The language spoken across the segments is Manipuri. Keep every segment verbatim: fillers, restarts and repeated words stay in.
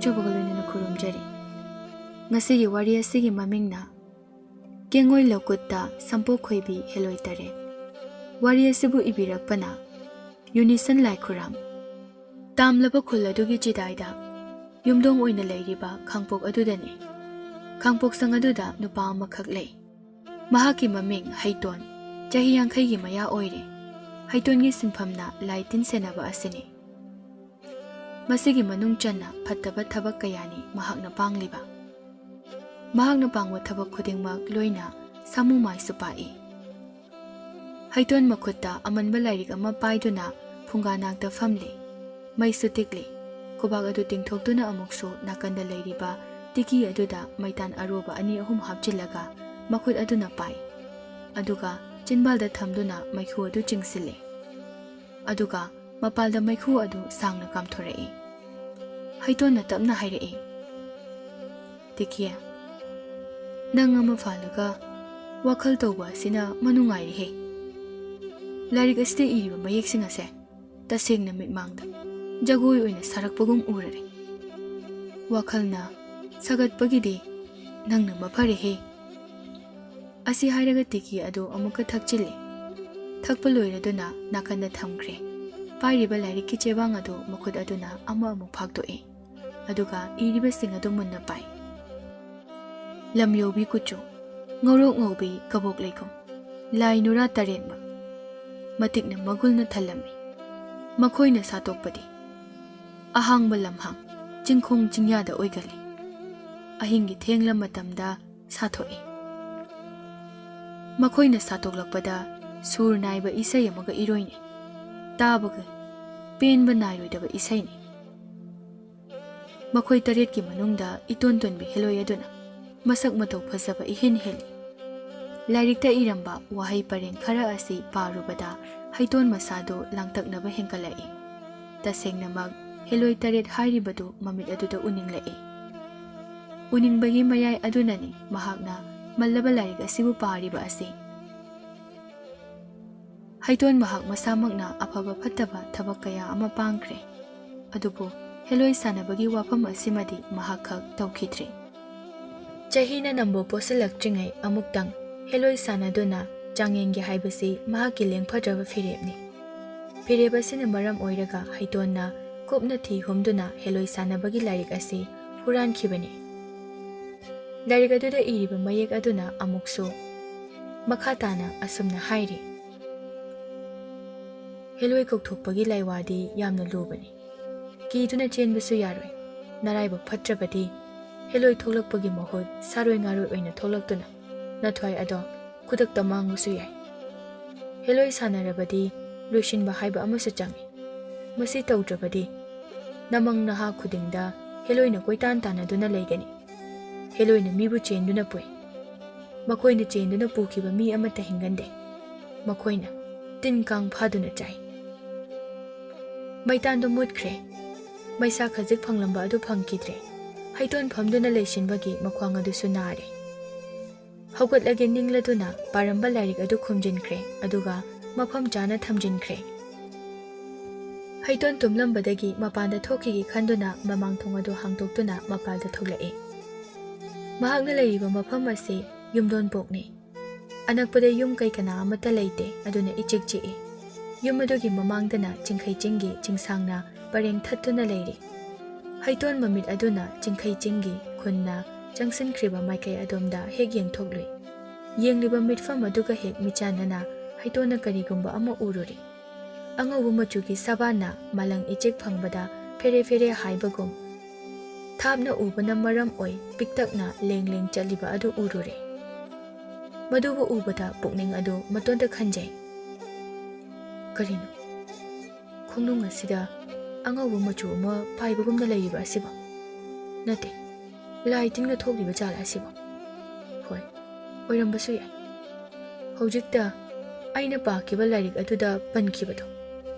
ꯆꯥꯎꯕꯒ ꯂꯣꯏꯅꯅ ꯈꯨꯔꯨꯝꯖꯔꯤ꯫ ꯉꯁꯤꯒꯤ ꯋꯥꯔꯤ ꯑꯁꯤꯒꯤ ꯃꯃꯤꯡꯅ ꯀꯦꯡꯉꯣꯏ ꯂꯧꯀꯨꯠꯇ ꯁꯝꯄꯣꯛ ꯈꯣꯏꯕꯤ ꯍꯦꯂꯣꯏ ꯇꯔꯦꯠ꯫ ꯋꯥꯔꯤ ꯑꯁꯤꯕꯨ ꯏꯕꯤꯔꯛꯄꯅ ꯌꯨꯅꯤꯁꯟ ꯂꯥꯏꯈꯨꯔꯥꯝ꯫ ꯇꯥꯝꯂꯕ ꯈꯨꯜ ꯑꯗꯨꯒꯤ ꯆꯤꯗꯥꯏꯗ ꯌꯨꯝꯗꯣꯡ ꯑꯣꯏꯅ ꯂꯩꯔꯤꯕ ꯈꯥꯡꯄꯣꯛ ꯑꯗꯨꯗꯅꯤ꯫ ꯈꯥꯡꯄꯣꯛꯁꯪ ꯑꯗꯨꯗ ꯅꯨꯄꯥ ꯑꯃꯈꯛ ꯂꯩ꯫ ꯃꯍꯥꯛꯀꯤ ꯃꯃꯤꯡ ꯍꯩꯇꯣꯟ, ꯆꯍꯤ ꯌꯥꯡꯈꯩꯒꯤ ꯃꯌꯥ ꯑꯣꯏꯔꯦ꯫ ꯍꯩꯇꯣꯟꯒꯤ ꯁꯤꯟꯐꯝꯅ ꯂꯥꯏ ꯇꯤꯟ ꯁꯦꯟꯅꯕ ꯑꯁꯤꯅꯤ꯫ ꯃꯁꯤꯒꯤ ꯃꯅꯨꯡ ꯆꯟꯅ ꯐꯠꯇꯕ ꯊꯕꯛ ꯀꯌꯥꯅꯤ ꯃꯍꯥꯛꯅ ꯄꯥꯡꯂꯤꯕ꯫ ꯃꯍꯥꯛꯅ ꯄꯥꯡꯕ ꯊꯕꯛ ꯈꯨꯗꯤꯡꯃꯛ ꯂꯣꯏꯅ ꯁꯥꯃꯨ ꯃꯥꯏꯁꯨ ꯄꯥꯛꯏ꯫ ꯍꯩꯇꯣꯟ ꯃꯈꯨꯠꯇ ꯑꯃꯟꯕ ꯂꯥꯏꯔꯤꯛ ꯑꯃ ꯄꯥꯏꯗꯨꯅ ꯐꯨꯡꯒꯥ ꯅꯥꯛꯇ ꯐꯝꯂꯤ꯫ ꯃꯩꯁꯨ ꯇꯤꯛꯂꯤ꯫ ꯈꯨꯕꯥꯛ ꯑꯗꯨ ꯇꯤꯡꯊꯣꯛꯇꯨꯅ ꯑꯃꯨꯛꯁꯨ ꯅꯥꯀꯟꯗ ꯂꯩꯔꯤꯕ ꯇꯤꯀꯤ ꯑꯗꯨꯗ ꯃꯩꯇꯥꯟ ꯑꯔꯨꯕ ꯑꯅꯤ ꯑꯍꯨꯝ ꯍꯥꯞꯆꯤꯜꯂꯒ ꯃꯈꯨꯠ ꯑꯗꯨꯅ ꯄꯥꯏ꯫ ꯑꯗꯨꯒ ꯆꯤꯟꯕꯥꯜꯗ ꯊꯝꯗꯨꯅ ꯃꯩꯈꯨ ꯑꯗꯨ ꯆꯤꯡꯁꯤꯜꯂꯤ꯫ ꯑꯗꯨꯒ ꯃꯄꯥꯜꯗ ꯃꯩꯈꯨ ꯑꯗꯨ ꯁꯥꯡꯅ ꯀꯥꯝꯊꯣꯔꯛꯏ꯫ ꯍꯩꯇꯣꯟꯅ ꯇꯞꯅ ꯍꯥꯏꯔꯛꯏ, "ꯇꯤꯀꯤ, ꯅꯪ ꯑꯃ ꯐꯥꯜꯂꯒ ꯋꯥꯈꯜ ꯇꯧꯕ ꯑꯁꯤꯅ ꯃꯅꯨꯡꯉꯥꯏꯔꯦꯍꯦ꯫ ꯂꯥꯏꯔꯤꯛ ꯑꯁꯤꯗ ꯏꯔꯤꯕ ꯃꯌꯦꯛꯁꯤꯡ ꯑꯁꯦ ꯇꯁꯦꯡꯅ ꯃꯤꯠꯃꯥꯡꯗ ꯖꯒꯣꯏ ꯑꯣꯏꯅ ꯁꯥꯔꯛꯄꯒꯨꯝ ꯎꯔꯔꯦ꯫ ꯋꯥꯈꯜꯅ ꯁꯥꯒꯠꯄꯒꯤꯗꯤ ꯅꯪꯅ ꯃꯐꯔꯦꯍꯦ꯫" ꯑꯁꯤ ꯍꯥꯏꯔꯒ ꯇꯤꯀꯤ ꯑꯗꯨ ꯑꯃꯨꯛꯀ ꯊꯛꯆꯤꯜꯂꯤ꯫ ꯊꯛꯄ ꯂꯣꯏꯔꯗꯨꯅ ꯅꯥꯀꯟꯗ ꯊꯝꯈ꯭ꯔꯦ꯫ ꯄꯥꯏꯔꯤꯕ ꯂꯥꯏꯔꯤꯛꯀꯤ ꯆꯦꯕꯥꯡ ꯑꯗꯨ ꯃꯈꯨꯠ ꯑꯗꯨꯅ ꯑꯃ ꯑꯃꯨꯛ ꯐꯥꯛꯇꯣꯛꯏ꯫ ꯑꯗꯨꯒ ꯏꯔꯤꯕꯁꯤꯡ ꯑꯗꯨ ꯃꯨꯟꯅ ꯄꯥꯏ꯫ ꯂꯝ ꯌꯧꯕꯤ ꯀꯨꯆꯨ, ꯉꯧꯔꯣꯛ ꯉꯧꯕꯤ ꯀꯕꯣꯛ ꯂꯩꯈꯨꯝ, ꯂꯥꯏ ꯅꯨꯔꯥ ꯇꯔꯦꯠꯃꯛ, ꯃꯇꯤꯛꯅ ꯃꯒꯨꯜꯅ ꯊꯜꯂꯝꯃꯤ꯫ ꯃꯈꯣꯏꯅ ꯁꯥꯠꯇꯣꯛꯄꯗꯤ ꯑꯍꯥꯡꯕ ꯂꯝꯍꯥꯡ, ꯆꯤꯡꯈꯣꯡ ꯆꯤꯡꯌꯥꯗ ꯑꯣꯏꯒꯜꯂꯤ꯫ ꯑꯍꯤꯡꯒꯤ ꯊꯦꯡꯂ ꯃꯇꯝꯗ ꯁꯥꯠꯊꯣꯛꯏ꯫ ꯃꯈꯣꯏꯅ ꯁꯥꯠꯇꯣꯛꯂꯛꯄꯗ ꯁꯨꯔ ꯅꯥꯏꯕ ꯏꯁꯩ ꯑꯃꯒ ꯏꯔꯣꯏꯅꯩ꯫ ꯇꯥꯕꯒ ꯄꯦꯟꯕ ꯅꯥꯏꯔꯣꯏꯗꯕ ꯏꯁꯩꯅꯤ꯫ ꯃꯈꯣꯏ ꯇꯔꯦꯠꯀꯤ ꯃꯅꯨꯡꯗ ꯏꯇꯣꯟ ꯇꯣꯟꯕꯤ ꯍꯦꯂꯣꯏ ꯑꯗꯨꯅ ꯃꯁꯛ ꯃꯇꯧ ꯐꯖꯕ ꯏꯍꯦꯟ ꯍꯦꯜꯂꯤ꯫ ꯂꯥꯏꯔꯤꯛꯇ ꯏꯔꯝꯕ ꯋꯥꯍꯩ ꯄꯔꯦꯡ ꯈꯔ ꯑꯁꯤ ꯄꯥꯔꯨꯕꯗ ꯍꯩꯇꯣꯟ ꯃꯁꯥꯗꯨ ꯂꯥꯡꯇꯛꯅꯕ ꯍꯦꯟꯒꯠꯂꯛꯏ꯫ ꯇꯁꯦꯡꯅꯃꯛ ꯍꯦꯂꯣꯏ ꯇꯔꯦꯠ ꯍꯥꯏꯔꯤꯕꯗꯨ ꯃꯃꯤꯠ ꯑꯗꯨꯗ ꯎꯅꯤꯡꯂꯛꯏ꯫ ꯎꯅꯤꯡꯕꯒꯤ ꯃꯌꯥꯏ ꯑꯗꯨꯅꯅꯤ ꯃꯍꯥꯛꯅ ꯃꯜꯂꯕ ꯂꯥꯏꯔꯤꯛ ꯑꯁꯤꯕꯨ ꯄꯥꯔꯤꯕ ꯑꯁꯤ꯫ ꯍꯩꯇꯣꯟ ꯃꯍꯥꯛ ꯃꯁꯥꯃꯛꯅ ꯑꯐꯕ ꯐꯠꯇꯕ ꯊꯕꯛ ꯀꯌꯥ ꯑꯃ ꯄꯥꯡꯈ꯭ꯔꯦ꯫ ꯑꯗꯨꯕꯨ ꯍꯦꯂꯣꯏ ꯁꯥꯟꯅꯕꯒꯤ ꯋꯥꯐꯝ ꯑꯁꯤꯃꯗꯤ ꯃꯍꯥꯛ ꯈꯛ ꯇꯧꯈꯤꯗ꯭ꯔꯤ꯫ ꯆꯍꯤꯅ ꯅꯝꯕꯣ ꯄꯣꯠꯁꯤꯜꯂꯛꯇ꯭ꯔꯤꯉꯩ ꯑꯃꯨꯛꯇꯪ ꯍꯦꯂꯣꯏ ꯁꯥꯟꯅꯗꯨꯅ ꯆꯥꯡꯌꯦꯡꯒꯦ ꯍꯥꯏꯕꯁꯤ ꯃꯍꯥꯛꯀꯤ ꯂꯦꯡꯐꯗ꯭ꯔꯕ ꯐꯤꯔꯦꯞꯅꯤ꯫ ꯐꯤꯔꯦꯞ ꯑꯁꯤꯅ ꯃꯔꯝ ꯑꯣꯏꯔꯒ ꯍꯩꯇꯣꯟꯅ ꯀꯨꯞꯅ ꯊꯤ ꯍꯨꯝꯗꯨꯅ ꯍꯦꯂꯣꯏ ꯁꯥꯟꯅꯕꯒꯤ ꯂꯥꯏꯔꯤꯛ ꯑꯁꯤ ꯍꯨꯔꯥꯟꯈꯤꯕꯅꯤ꯫ ꯂꯥꯏꯔꯤꯛ ꯑꯗꯨꯗ ꯏꯔꯤꯕ ꯃꯌꯦꯛ ꯑꯗꯨꯅ ꯑꯃꯨꯛꯁꯨ ꯃꯈꯥ ꯇꯥꯅ ꯑꯁꯨꯝꯅ ꯍꯥꯏꯔꯤ, "ꯍꯦꯂꯣꯏ ꯀꯧꯊꯣꯛꯄꯒꯤ ꯂꯥꯏꯋꯥꯗꯤ ꯌꯥꯝꯅ ꯂꯨꯕꯅꯤ꯫ ꯀꯤꯗꯨꯅ ꯆꯦꯟꯕꯁꯨ ꯌꯥꯔꯣꯏ꯫ ꯅꯔꯥꯏꯕꯛ ꯐꯠꯇ꯭ꯔꯕꯗꯤ ꯍꯦꯂꯣꯏ ꯊꯣꯛꯂꯛꯄꯒꯤ ꯃꯍꯨꯠ ꯁꯥꯔꯣꯏ ꯉꯥꯔꯣꯏ ꯑꯣꯏꯅ ꯊꯣꯛꯂꯛꯇꯨꯅ ꯅꯊ꯭ꯋꯥꯏ ꯑꯗꯣ ꯈꯨꯗꯛꯇ ꯃꯥꯡꯕꯁꯨ ꯌꯥꯏ꯫ ꯍꯦꯂꯣꯏ ꯁꯥꯟꯅꯔꯕꯗꯤ ꯂꯣꯏꯁꯤꯟꯕ ꯍꯥꯏꯕ ꯑꯃꯁꯨ ꯆꯪꯏ꯫ ꯃꯁꯤ ꯇꯧꯗ꯭ꯔꯕꯗꯤ ꯅꯃꯪ ꯅꯍꯥ ꯈꯨꯗꯤꯡꯗ ꯍꯦꯂꯣꯏꯅ ꯀꯣꯏꯇꯥꯟ ꯇꯥꯟꯅꯗꯨꯅ ꯂꯩꯒꯅꯤ꯫ ꯍꯦꯂꯣꯏꯅ ꯃꯤꯕꯨ ꯆꯦꯟꯗꯨꯅ ꯄꯨꯏ꯫ ꯃꯈꯣꯏꯅ ꯆꯦꯟꯗꯨꯅ ꯄꯨꯈꯤꯕ ꯃꯤ ꯑꯃꯠꯇ ꯍꯤꯡꯒꯟꯗꯦ꯫ ꯃꯈꯣꯏꯅ ꯇꯤꯟ ꯀꯥꯡ ꯐꯥꯗꯨꯅ ꯆꯥꯏ꯫" ꯃꯩꯇꯥꯟꯗꯨ ꯃꯨꯠꯈ꯭ꯔꯦ꯫ ꯃꯩꯁꯥ ꯈꯖꯤꯛ ꯐꯪꯂꯝꯕ ꯑꯗꯨ ꯐꯪꯈꯤꯗ꯭ꯔꯦ꯫ ꯍꯩꯇꯣꯟ ꯐꯝꯗꯨꯅ ꯂꯩꯁꯤꯟꯕꯒꯤ ꯃꯈ꯭ꯋꯥꯡ ꯑꯗꯨꯁꯨ ꯅꯥꯔꯦ꯫ ꯍꯧꯒꯠꯂꯒꯦ ꯅꯤꯡꯂꯗꯨꯅ ꯄꯥꯔꯝꯕ ꯂꯥꯏꯔꯤꯛ ꯑꯗꯨ ꯈꯨꯝꯖꯤꯟꯈ꯭ꯔꯦ, ꯑꯗꯨꯒ ꯃꯐꯝ ꯆꯥꯅ ꯊꯝꯖꯤꯟꯈ꯭ꯔꯦ꯫ ꯍꯩꯇꯣꯟ ꯇꯨꯝꯂꯝꯕꯗꯒꯤ ꯃꯄꯥꯟꯗ ꯊꯣꯛꯈꯤꯒꯦ ꯈꯟꯗꯨꯅ ꯃꯃꯥꯡ ꯊꯣꯡ ꯑꯗꯨ ꯍꯥꯡꯗꯣꯛꯇꯨꯅ ꯃꯄꯥꯜꯗ ꯊꯣꯛꯂꯛꯏ꯫ ꯃꯍꯥꯛꯅ ꯂꯩꯔꯤꯕ ꯃꯐꯝ ꯑꯁꯤ ꯌꯨꯝꯗꯣꯟꯄꯣꯛꯅꯤ꯫ ꯑꯅꯛꯄꯗ ꯌꯨꯝ ꯀꯩ ꯀꯅꯥ ꯑꯃꯠꯇ ꯂꯩꯇꯦ, ꯑꯗꯨꯅ ꯏꯆꯤꯛ ꯆꯤꯛꯏ꯫ ꯌꯨꯝ ꯑꯗꯨꯒꯤ ꯃꯃꯥꯡꯗꯅ ꯆꯤꯡꯈꯩ ꯆꯤꯡꯒꯤ ꯆꯤꯡꯁꯥꯡꯅ ꯄꯔꯦꯡ ꯊꯠꯇꯨꯅ ꯂꯩꯔꯤ꯫ ꯍꯩꯇꯣꯟ ꯃꯃꯤꯠ ꯑꯗꯨꯅ ꯆꯤꯡꯈꯩ ꯆꯤꯡꯒꯤ ꯈꯨꯟꯅ ꯆꯪꯁꯤꯟꯈ꯭ꯔꯤꯕ ꯃꯥꯏꯀꯩ ꯑꯗꯣꯝꯗ ꯍꯦꯛ ꯌꯦꯡꯊꯣꯛꯂꯨꯏ꯫ ꯌꯦꯡꯂꯤꯕ ꯃꯤꯠꯐꯝ ꯑꯗꯨꯒ ꯍꯦꯛ ꯃꯤꯆꯥꯟꯅꯅ ꯍꯩꯇꯣꯟꯅ ꯀꯔꯤꯒꯨꯝꯕ ꯑꯃ ꯎꯔꯨꯔꯤ꯫ ꯑꯉꯧꯕ ꯃꯆꯨꯒꯤ ꯁꯥꯕꯥꯟꯅ ꯃꯥꯂꯪ ꯏꯆꯦꯛ ꯐꯪꯕꯗ ꯐꯦꯔꯦ ꯐꯦꯔꯦ ꯍꯥꯏꯕꯒꯨꯝ ꯊꯥꯞꯅ ꯎꯕꯅ ꯃꯔꯝ ꯑꯣꯏ ꯄꯤꯛꯇꯛꯅ ꯂꯦꯡ ꯂꯦꯡ ꯆꯠꯂꯤꯕ ꯑꯗꯨ ꯎꯔꯨꯔꯦ꯫ ꯃꯗꯨꯕꯨ ꯎꯕꯗ ꯄꯨꯛꯅꯤꯡ ꯑꯗꯨ ꯃꯇꯣꯟꯗ ꯈꯟꯖꯩ꯫ ꯀꯔꯤꯅꯣ? ꯈꯣꯡꯅꯨꯡ ꯑꯁꯤꯗ ꯑꯉꯧꯕ ꯃꯆꯨ ꯑꯃ ꯄꯥꯏꯕꯒꯨꯝꯅ ꯂꯩꯔꯤꯕ ꯑꯁꯤꯕꯣ? ꯅꯠꯇꯦ, ꯂꯥꯏ ꯇꯤꯟꯒ ꯊꯣꯛꯂꯤꯕ ꯖꯥꯠꯂ ꯑꯁꯤꯕꯣ? ꯍꯣꯏ, ꯑꯣꯏꯔꯝꯕꯁꯨ ꯌꯥꯏ꯫ ꯍꯧꯖꯤꯛꯇ ꯑꯩꯅ ꯄꯥꯈꯤꯕ ꯂꯥꯏꯔꯤꯛ ꯑꯗꯨꯗ ꯄꯟꯈꯤꯕꯗꯣ,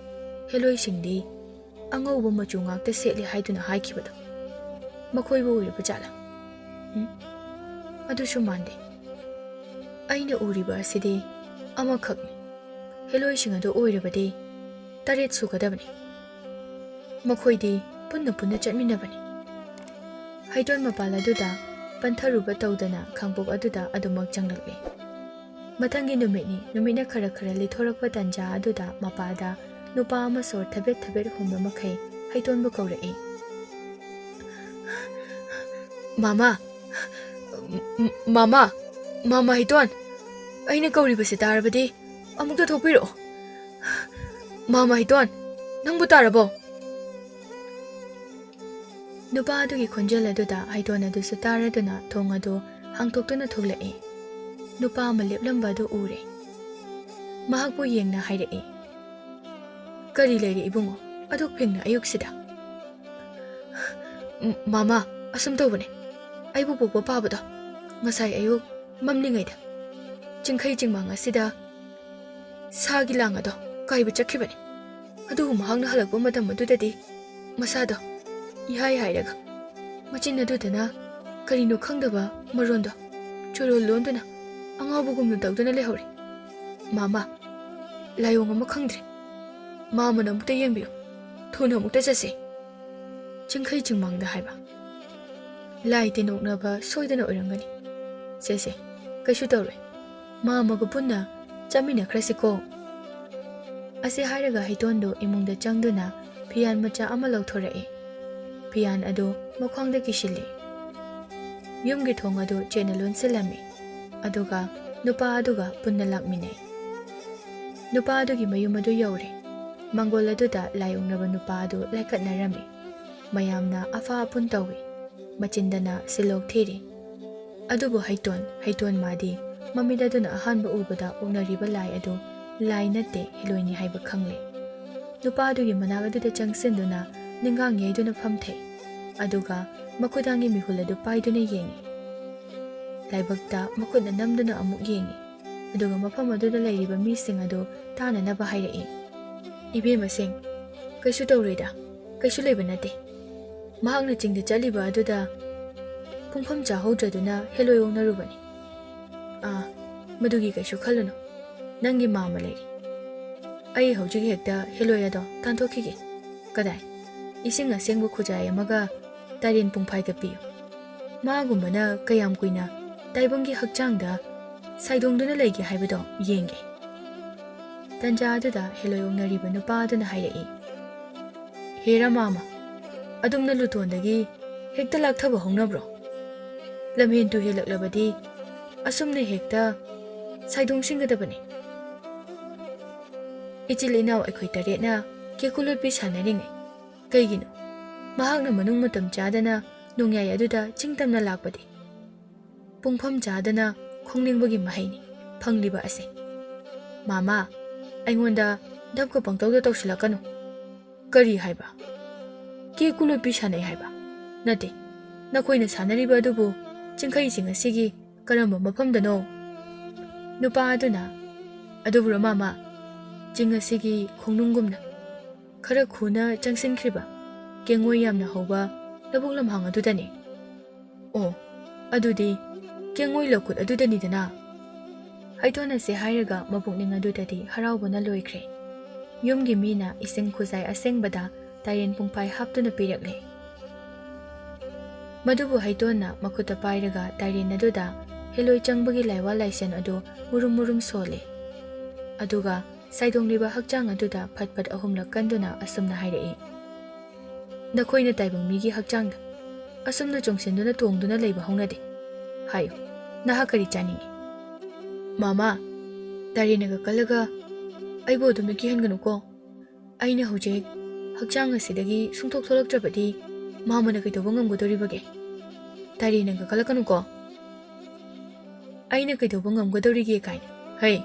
ꯍꯦꯂꯣꯏꯁꯤꯡꯗꯤ ꯑꯉꯧꯕ ꯃꯆꯨ ꯉꯥꯛꯇ ꯁꯦꯠꯂꯤ ꯍꯥꯏꯗꯨꯅ ꯍꯥꯏꯈꯤꯕꯗꯣ, ꯃꯈꯣꯏꯕꯨ ꯑꯣꯏꯔꯕ ꯖꯥꯠꯂꯥ? ꯎꯝ? ꯑꯗꯨꯁꯨ ꯃꯥꯟꯗꯦ꯫ ꯑꯩꯅ ꯎꯔꯤꯕ ꯑꯁꯤꯗꯤ ꯑꯃꯈꯛꯅꯤ꯫ ꯍꯦꯂꯣꯏꯁꯤꯡ ꯑꯗꯨ ꯑꯣꯏꯔꯕꯗꯤ ꯇꯔꯦꯠ ꯁꯨꯒꯗꯕꯅꯤ꯫ ꯃꯈꯣꯏꯗꯤ ꯄꯨꯟꯅ ꯄꯨꯟꯅ ꯆꯠꯃꯤꯟꯅꯕꯅꯤ꯫ ꯍꯩꯇꯣꯟ ꯃꯄꯥꯜ ꯑꯗꯨꯗ ꯄꯟꯊꯔꯨꯕ ꯇꯧꯗꯅ ꯈꯥꯡꯄꯣꯛ ꯑꯗꯨꯗ ꯑꯗꯨꯃꯛ ꯆꯪꯂꯛꯂꯦ꯫ ꯃꯊꯪꯒꯤ ꯅꯨꯃꯤꯠꯅꯤ꯫ ꯅꯨꯃꯤꯠꯅ ꯈꯔ ꯈꯔ ꯂꯤꯊꯣꯔꯛꯄ ꯇꯟꯖꯥ ꯑꯗꯨꯗ ꯃꯄꯥꯜꯗ ꯅꯨꯄꯥ ꯑꯃ ꯁꯣꯔ ꯊꯕꯦꯠ ꯊꯕꯦꯠ ꯍꯣꯟꯕ ꯃꯈꯩ ꯍꯩꯇꯣꯟꯕꯨ ꯀꯧꯔꯛꯏ꯫ "ꯃꯥꯃꯥ, ꯃꯥꯃꯥ, ꯃꯥꯃꯥ ꯍꯩꯇꯣꯟ, ꯑꯩꯅ ꯀꯧꯔꯤꯕꯁꯤ ꯇꯥꯔꯕꯗꯤ ꯑꯃꯨꯛꯇ ꯊꯣꯛꯄꯤꯔꯛꯑꯣ꯫ ꯃꯥꯃꯥ ꯍꯩꯇꯣꯟ, ꯅꯪꯕꯨ ꯇꯥꯔꯕꯣ?" ꯅꯨꯄꯥ ꯑꯗꯨꯒꯤ ꯈꯣꯟꯖꯦꯜ ꯑꯗꯨꯗ ꯍꯩꯇꯣꯟ ꯑꯗꯨꯁꯨ ꯇꯥꯔꯗꯨꯅ ꯊꯣꯡ ꯑꯗꯨ ꯍꯥꯡꯇꯣꯛꯇꯨꯅ ꯊꯣꯛꯂꯛꯏ꯫ ꯅꯨꯄꯥ ꯑꯃ ꯂꯦꯞꯂꯝꯕ ꯑꯗꯨ ꯎꯔꯦ꯫ ꯃꯍꯥꯛꯄꯨ ꯌꯦꯡꯅ ꯍꯥꯏꯔꯛꯏ, "ꯀꯔꯤ ꯂꯩꯔꯦ ꯏꯕꯨꯡꯉꯣ, ꯑꯗꯨꯛ ꯐꯤꯡꯅ ꯑꯌꯨꯛꯁꯤꯗ?" "ꯃꯥꯃꯥ, ꯑꯁꯨꯝ ꯇꯧꯕꯅꯦ꯫ ꯑꯩꯕꯨ ꯄꯣꯛꯄ ꯄꯥꯕꯗꯣ ꯉꯁꯥꯏ ꯑꯌꯨꯛ ꯃꯝꯂꯤꯉꯩꯗ ꯆꯤꯡꯈꯩ ꯆꯤꯡꯃꯥꯡ ꯑꯁꯤꯗ ꯁꯥꯒꯤ ꯂꯥꯡ ꯑꯗꯣ ꯀꯥꯏꯕ ꯆꯠꯈꯤꯕꯅꯤ꯫ ꯑꯗꯨꯕꯨ ꯃꯍꯥꯛꯅ ꯍꯜꯂꯛꯄ ꯃꯇꯝ ꯑꯗꯨꯗꯗꯤ ꯃꯁꯥꯗꯣ ꯏꯍꯥꯏ ꯍꯥꯏꯔꯒ ꯃꯆꯤꯟ ꯑꯗꯨꯗꯅ ꯀꯔꯤꯅꯣ ꯈꯪꯗꯕ ꯃꯔꯣꯟꯗꯣ ꯆꯣꯔꯣꯜ ꯂꯣꯟꯗꯨꯅ ꯑꯉꯥꯎꯕꯒꯨꯝꯅ ꯇꯧꯗꯨꯅ ꯂꯩꯍꯧꯔꯦ꯫ ꯃꯥꯃꯥ, ꯂꯥꯏꯑꯣꯡ ꯑꯃ ꯈꯪꯗ꯭ꯔꯦ꯫ ꯃꯥꯃꯥꯅ ꯑꯃꯨꯛꯇ ꯌꯦꯡꯕꯤꯌꯨ꯫ ꯊꯨꯅ ꯑꯃꯨꯛꯇ ꯆꯠꯁꯤ꯫" ꯆꯤꯡꯈꯩ ꯆꯤꯡꯃꯥꯡꯗ ꯍꯥꯏꯕ꯫ "ꯂꯥꯏ ꯇꯤꯟ ꯑꯣꯛꯅꯕ ꯁꯣꯏꯗꯅ ꯑꯣꯏꯔꯝꯒꯅꯤ꯫ ꯁꯦ ꯁꯦ, ꯀꯩꯁꯨ ꯇꯧꯔꯣꯏ꯫ ꯃꯥꯃꯥꯒ ꯄꯨꯟꯅ ꯆꯠꯃꯤꯟꯅꯈ꯭ꯔꯁꯤꯀꯣ꯫" ꯑꯁꯤ ꯍꯥꯏꯔꯒ ꯍꯩꯇꯣꯟꯗꯨ ꯏꯃꯨꯡꯗ ꯆꯪꯗꯨꯅ ꯐꯤꯌꯥꯟ ꯃꯆꯥ ꯑꯃ ꯂꯧꯊꯣꯔꯛꯏ꯫ ꯐꯤꯌꯥꯟ ꯑꯗꯨ ꯃꯈ꯭ꯋꯥꯡꯗ ꯀꯤꯁꯤꯜꯂꯤ꯫ ꯌꯨꯝꯒꯤ ꯊꯣꯡ ꯑꯗꯨ ꯆꯦꯠꯅ ꯂꯣꯟꯁꯤꯜꯂꯝꯃꯤ꯫ ꯑꯗꯨꯒ ꯅꯨꯄꯥ ꯑꯗꯨꯒ ꯄꯨꯟꯅ ꯂꯥꯛꯃꯤꯟꯅꯩ꯫ ꯅꯨꯄꯥ ꯑꯗꯨꯒꯤ ꯃꯌꯨꯝ ꯑꯗꯨ ꯌꯧꯔꯦ꯫ ꯃꯪꯒꯣꯜ ꯑꯗꯨꯗ ꯂꯥꯏ ꯑꯣꯛꯅꯕ ꯅꯨꯄꯥ ꯑꯗꯨ ꯂꯥꯏꯀꯠꯅꯔꯝꯃꯤ꯫ ꯃꯌꯥꯝꯅ ꯑꯐꯥ ꯑꯄꯨꯟ ꯇꯧꯏ꯫ ꯃꯆꯤꯟꯗꯅ ꯁꯤꯜꯂꯣꯛ ꯊꯤꯔꯤ꯫ ꯑꯗꯨꯕꯨ ꯍꯩꯇꯣꯟ, ꯍꯩꯇꯣꯟ ꯃꯥꯗꯤ ꯃꯃꯤꯠ ꯑꯗꯨꯅ ꯑꯍꯥꯟꯕ ꯎꯕꯗ ꯑꯣꯛꯅꯔꯤꯕ ꯂꯥꯏ ꯑꯗꯨ ꯂꯥꯏ ꯅꯠꯇꯦ, ꯍꯦꯂꯣꯏꯅꯤ ꯍꯥꯏꯕ ꯈꯪꯂꯦ꯫ ꯅꯨꯄꯥ ꯑꯗꯨꯒꯤ ꯃꯅꯥꯛ ꯑꯗꯨꯗ ꯆꯪꯁꯤꯟꯗꯨꯅ ꯅꯤꯡꯒꯥꯡ ꯌꯩꯗꯨꯅ ꯐꯝꯊꯩ꯫ ꯑꯗꯨꯒ ꯃꯈꯨꯗꯥꯡꯒꯤ ꯃꯤꯍꯨꯜ ꯑꯗꯨ ꯄꯥꯏꯗꯨꯅ ꯌꯦꯡꯏ꯫ ꯂꯥꯏꯕꯛꯇ ꯃꯈꯨꯠꯅ ꯅꯝꯗꯨꯅ ꯑꯃꯨꯛ ꯌꯦꯡꯏ꯫ ꯑꯗꯨꯒ ꯃꯐꯝ ꯑꯗꯨꯗ ꯂꯩꯔꯤꯕ ꯃꯤꯁꯤꯡ ꯑꯗꯨ ꯇꯥꯅꯅꯕ ꯍꯥꯏꯔꯛꯏ꯫ "ꯏꯕꯦꯝꯃꯁꯤꯡ, ꯀꯩꯁꯨ ꯇꯧꯔꯣꯏꯗ, ꯀꯩꯁꯨ ꯂꯩꯕ ꯅꯠꯇꯦ꯫ ꯃꯍꯥꯛꯅ ꯆꯤꯡꯗ ꯆꯠꯂꯤꯕ ꯑꯗꯨꯗ ꯄꯨꯡꯐꯝ ꯆꯥꯍꯧꯗ꯭ꯔꯗꯨꯅ ꯍꯦꯂꯣꯏ ꯑꯣꯛꯅꯔꯨꯕꯅꯤ꯫ ꯑꯥ, ꯃꯗꯨꯒꯤ ꯀꯩꯁꯨ ꯈꯜꯂꯨꯅꯨ꯫ ꯅꯪꯒꯤ ꯃꯥꯃ ꯂꯩꯔꯤ꯫ ꯑꯩ ꯍꯧꯖꯤꯛ ꯍꯦꯛꯇ ꯍꯦꯂꯣꯏ ꯑꯗꯣ ꯇꯥꯟꯊꯣꯛꯈꯤꯒꯦ꯫" "ꯀꯗꯥꯏ?" ꯏꯁꯤꯡ ꯑꯁꯦꯡꯕ ꯈꯨꯖꯥꯏ ꯑꯃꯒ ꯇꯥꯏꯔꯦꯟ ꯄꯨꯡꯐꯥꯏꯒ ꯄꯤꯌꯨ꯫ ꯃꯥꯒꯨꯝꯕꯅ ꯀꯌꯥꯝ ꯀꯨꯏꯅ ꯇꯥꯏꯕꯪꯒꯤ ꯍꯛꯆꯥꯡꯗ ꯁꯥꯏꯗꯣꯡꯗꯨꯅ ꯂꯩꯒꯦ ꯍꯥꯏꯕꯗꯣ ꯌꯦꯡꯒꯦ꯫ ꯇꯟꯖꯥ ꯑꯗꯨꯗ ꯍꯦꯂꯣꯏ ꯑꯣꯛꯅꯔꯤꯕ ꯅꯨꯄꯥ ꯑꯗꯨꯅ ꯍꯥꯏꯔꯛꯏ, "ꯍꯦ ꯔꯃꯥꯃ, ꯑꯗꯨꯝꯅ ꯂꯨꯇꯣꯟꯗꯒꯤ ꯍꯦꯛꯇ ꯂꯥꯛꯊꯕ ꯍꯧꯅꯕ꯭ꯔꯣ? ꯂꯝꯍꯦꯟ ꯇꯨꯍꯦꯜꯂꯛꯂꯕꯗꯤ ꯑꯁꯨꯝꯅ ꯍꯦꯛꯇ ꯁꯥꯏꯗꯣꯡꯁꯤꯟꯒꯗꯕꯅꯤ꯫ ꯏꯆꯤꯜ ꯏꯅꯥꯎ ꯑꯩꯈꯣꯏ ꯇꯔꯦꯠꯅ ꯀꯦꯀꯨ ꯂꯣꯠꯄꯤ ꯁꯥꯟꯅꯔꯤꯉꯩ ꯀꯩꯒꯤꯅꯣ ꯃꯍꯥꯛꯅ ꯃꯅꯨꯡ ꯃꯇꯝ ꯆꯥꯗꯅ ꯅꯣꯡꯌꯥꯏ ꯑꯗꯨꯗ ꯆꯤꯡ ꯇꯝꯅ ꯂꯥꯛꯄꯗꯤ? ꯄꯨꯡꯐꯝ ꯆꯥꯗꯅ ꯈꯣꯡꯅꯤꯡꯕꯒꯤ ꯃꯍꯩꯅꯤ ꯐꯪꯂꯤꯕ ꯑꯁꯦ꯫ ꯃꯥꯃꯥ, ꯑꯩꯉꯣꯟꯗ ꯙꯞꯀ ꯄꯪꯇꯧꯗ ꯇꯧꯁꯤꯜꯂꯛꯀꯅꯨ꯫ ꯀꯔꯤ ꯍꯥꯏꯕ? ꯀꯦꯀꯨ ꯂꯣꯠꯄꯤ ꯁꯥꯟꯅꯩ ꯍꯥꯏꯕ? ꯅꯠꯇꯦ, ꯅꯈꯣꯏꯅ ꯁꯥꯟꯅꯔꯤꯕ ꯑꯗꯨꯕꯨ ꯆꯤꯡꯈꯩ ꯆꯤꯡ ꯑꯁꯤꯒꯤ ꯀꯔꯝꯕ ꯃꯐꯝꯗꯅꯣ?" ꯅꯨꯄꯥ ꯑꯗꯨꯅ, "ꯑꯗꯨꯕꯨꯔꯣ ꯃꯥꯃꯥ, ꯆꯤꯡ ꯑꯁꯤꯒꯤ ꯈꯣꯡꯅꯨꯡꯒꯨꯝꯅ ꯈꯔ ꯈꯨꯅ ꯆꯪꯁꯤꯟꯈ꯭ꯔꯤꯕ ꯀꯦꯡꯉꯣꯏ ꯌꯥꯝꯅ ꯍꯧꯕ ꯂꯧꯕꯨꯛ ꯂꯝꯍꯥꯡ ꯑꯗꯨꯗꯅꯤ꯫ ꯑꯣ, ꯑꯗꯨꯗꯤ ꯀꯦꯡꯉꯣꯏ ꯂꯧꯀꯨꯠ ꯑꯗꯨꯗꯅꯤꯗꯅ?" ꯍꯩꯇꯣꯟ ꯑꯁꯦ ꯍꯥꯏꯔꯒ ꯃꯄꯨꯛꯅꯤꯡ ꯑꯗꯨꯗꯗꯤ ꯍꯔꯥꯎꯕꯅ ꯂꯣꯏꯈ꯭ꯔꯦ꯫ ꯌꯨꯝꯒꯤ ꯃꯤꯅ ꯏꯁꯤꯡ ꯈꯨꯖꯥꯏ ꯑꯁꯦꯡꯕꯗ ꯇꯥꯏꯔꯦꯟ ꯄꯨꯡꯐꯥꯏ ꯍꯥꯞꯇꯨꯅ ꯄꯤꯔꯛꯂꯦ꯫ ꯃꯗꯨꯕꯨ ꯍꯩꯇꯣꯟꯅ ꯃꯈꯨꯠꯇ ꯄꯥꯏꯔꯒ ꯇꯥꯏꯔꯦꯟ ꯑꯗꯨꯗ ꯍꯦꯂꯣꯏ ꯆꯪꯕꯒꯤ ꯂꯥꯏꯋꯥ ꯂꯥꯏꯁꯦꯟ ꯑꯗꯨ ꯃꯨꯔꯨꯝ ꯃꯨꯔꯨꯝ ꯁꯣꯜꯂꯦ꯫ ꯑꯗꯨꯒ ꯁꯥꯏꯗꯣꯡꯂꯤꯕ ꯍꯛꯆꯥꯡ ꯑꯗꯨꯗ ꯐꯠ ꯐꯠ ꯑꯍꯨꯝꯂꯛ ꯀꯟꯗꯨꯅ ꯑꯁꯨꯝꯅ ꯍꯥꯏꯔꯛꯏ, "ꯅꯈꯣꯏꯅ ꯇꯥꯏꯕꯪ ꯃꯤꯒꯤ ꯍꯛꯆꯥꯡꯗ ꯑꯁꯨꯝꯅ ꯆꯣꯡꯁꯤꯟꯗꯨꯅ ꯇꯣꯡꯗꯨꯅ ꯂꯩꯕ ꯍꯧꯅꯗꯦ꯫ ꯍꯥꯏꯌꯨ, ꯅꯍꯥꯛ ꯀꯔꯤ ꯆꯥꯅꯤꯡꯏ?" "ꯃꯥꯃꯥ, ꯇꯥꯏꯔꯦꯟꯅꯒ ꯀꯜꯂꯒ ꯑꯩꯕꯨ ꯑꯗꯨꯝꯅ ꯀꯤꯍꯟꯒꯅꯨꯀꯣ꯫ ꯑꯩꯅ ꯍꯧꯖꯤꯛ ꯍꯛꯆꯥꯡ ꯑꯁꯤꯗꯒꯤ ꯁꯨꯡꯊꯣꯛ ꯊꯣꯛꯂꯛꯇ꯭ꯔꯕꯗꯤ ꯃꯥꯃꯅ ꯀꯩꯗꯧꯕ ꯉꯝꯒꯗꯧꯔꯤꯕꯒꯦ? ꯇꯥꯏꯔꯦꯟꯅꯒ ꯀꯜꯂꯛꯀꯅꯨꯀꯣ꯫ ꯑꯩꯅ ꯀꯩꯗꯧꯕ ꯉꯝꯒꯗꯧꯔꯤꯒꯦ ꯀꯥꯏꯅ꯫ ꯍꯩ,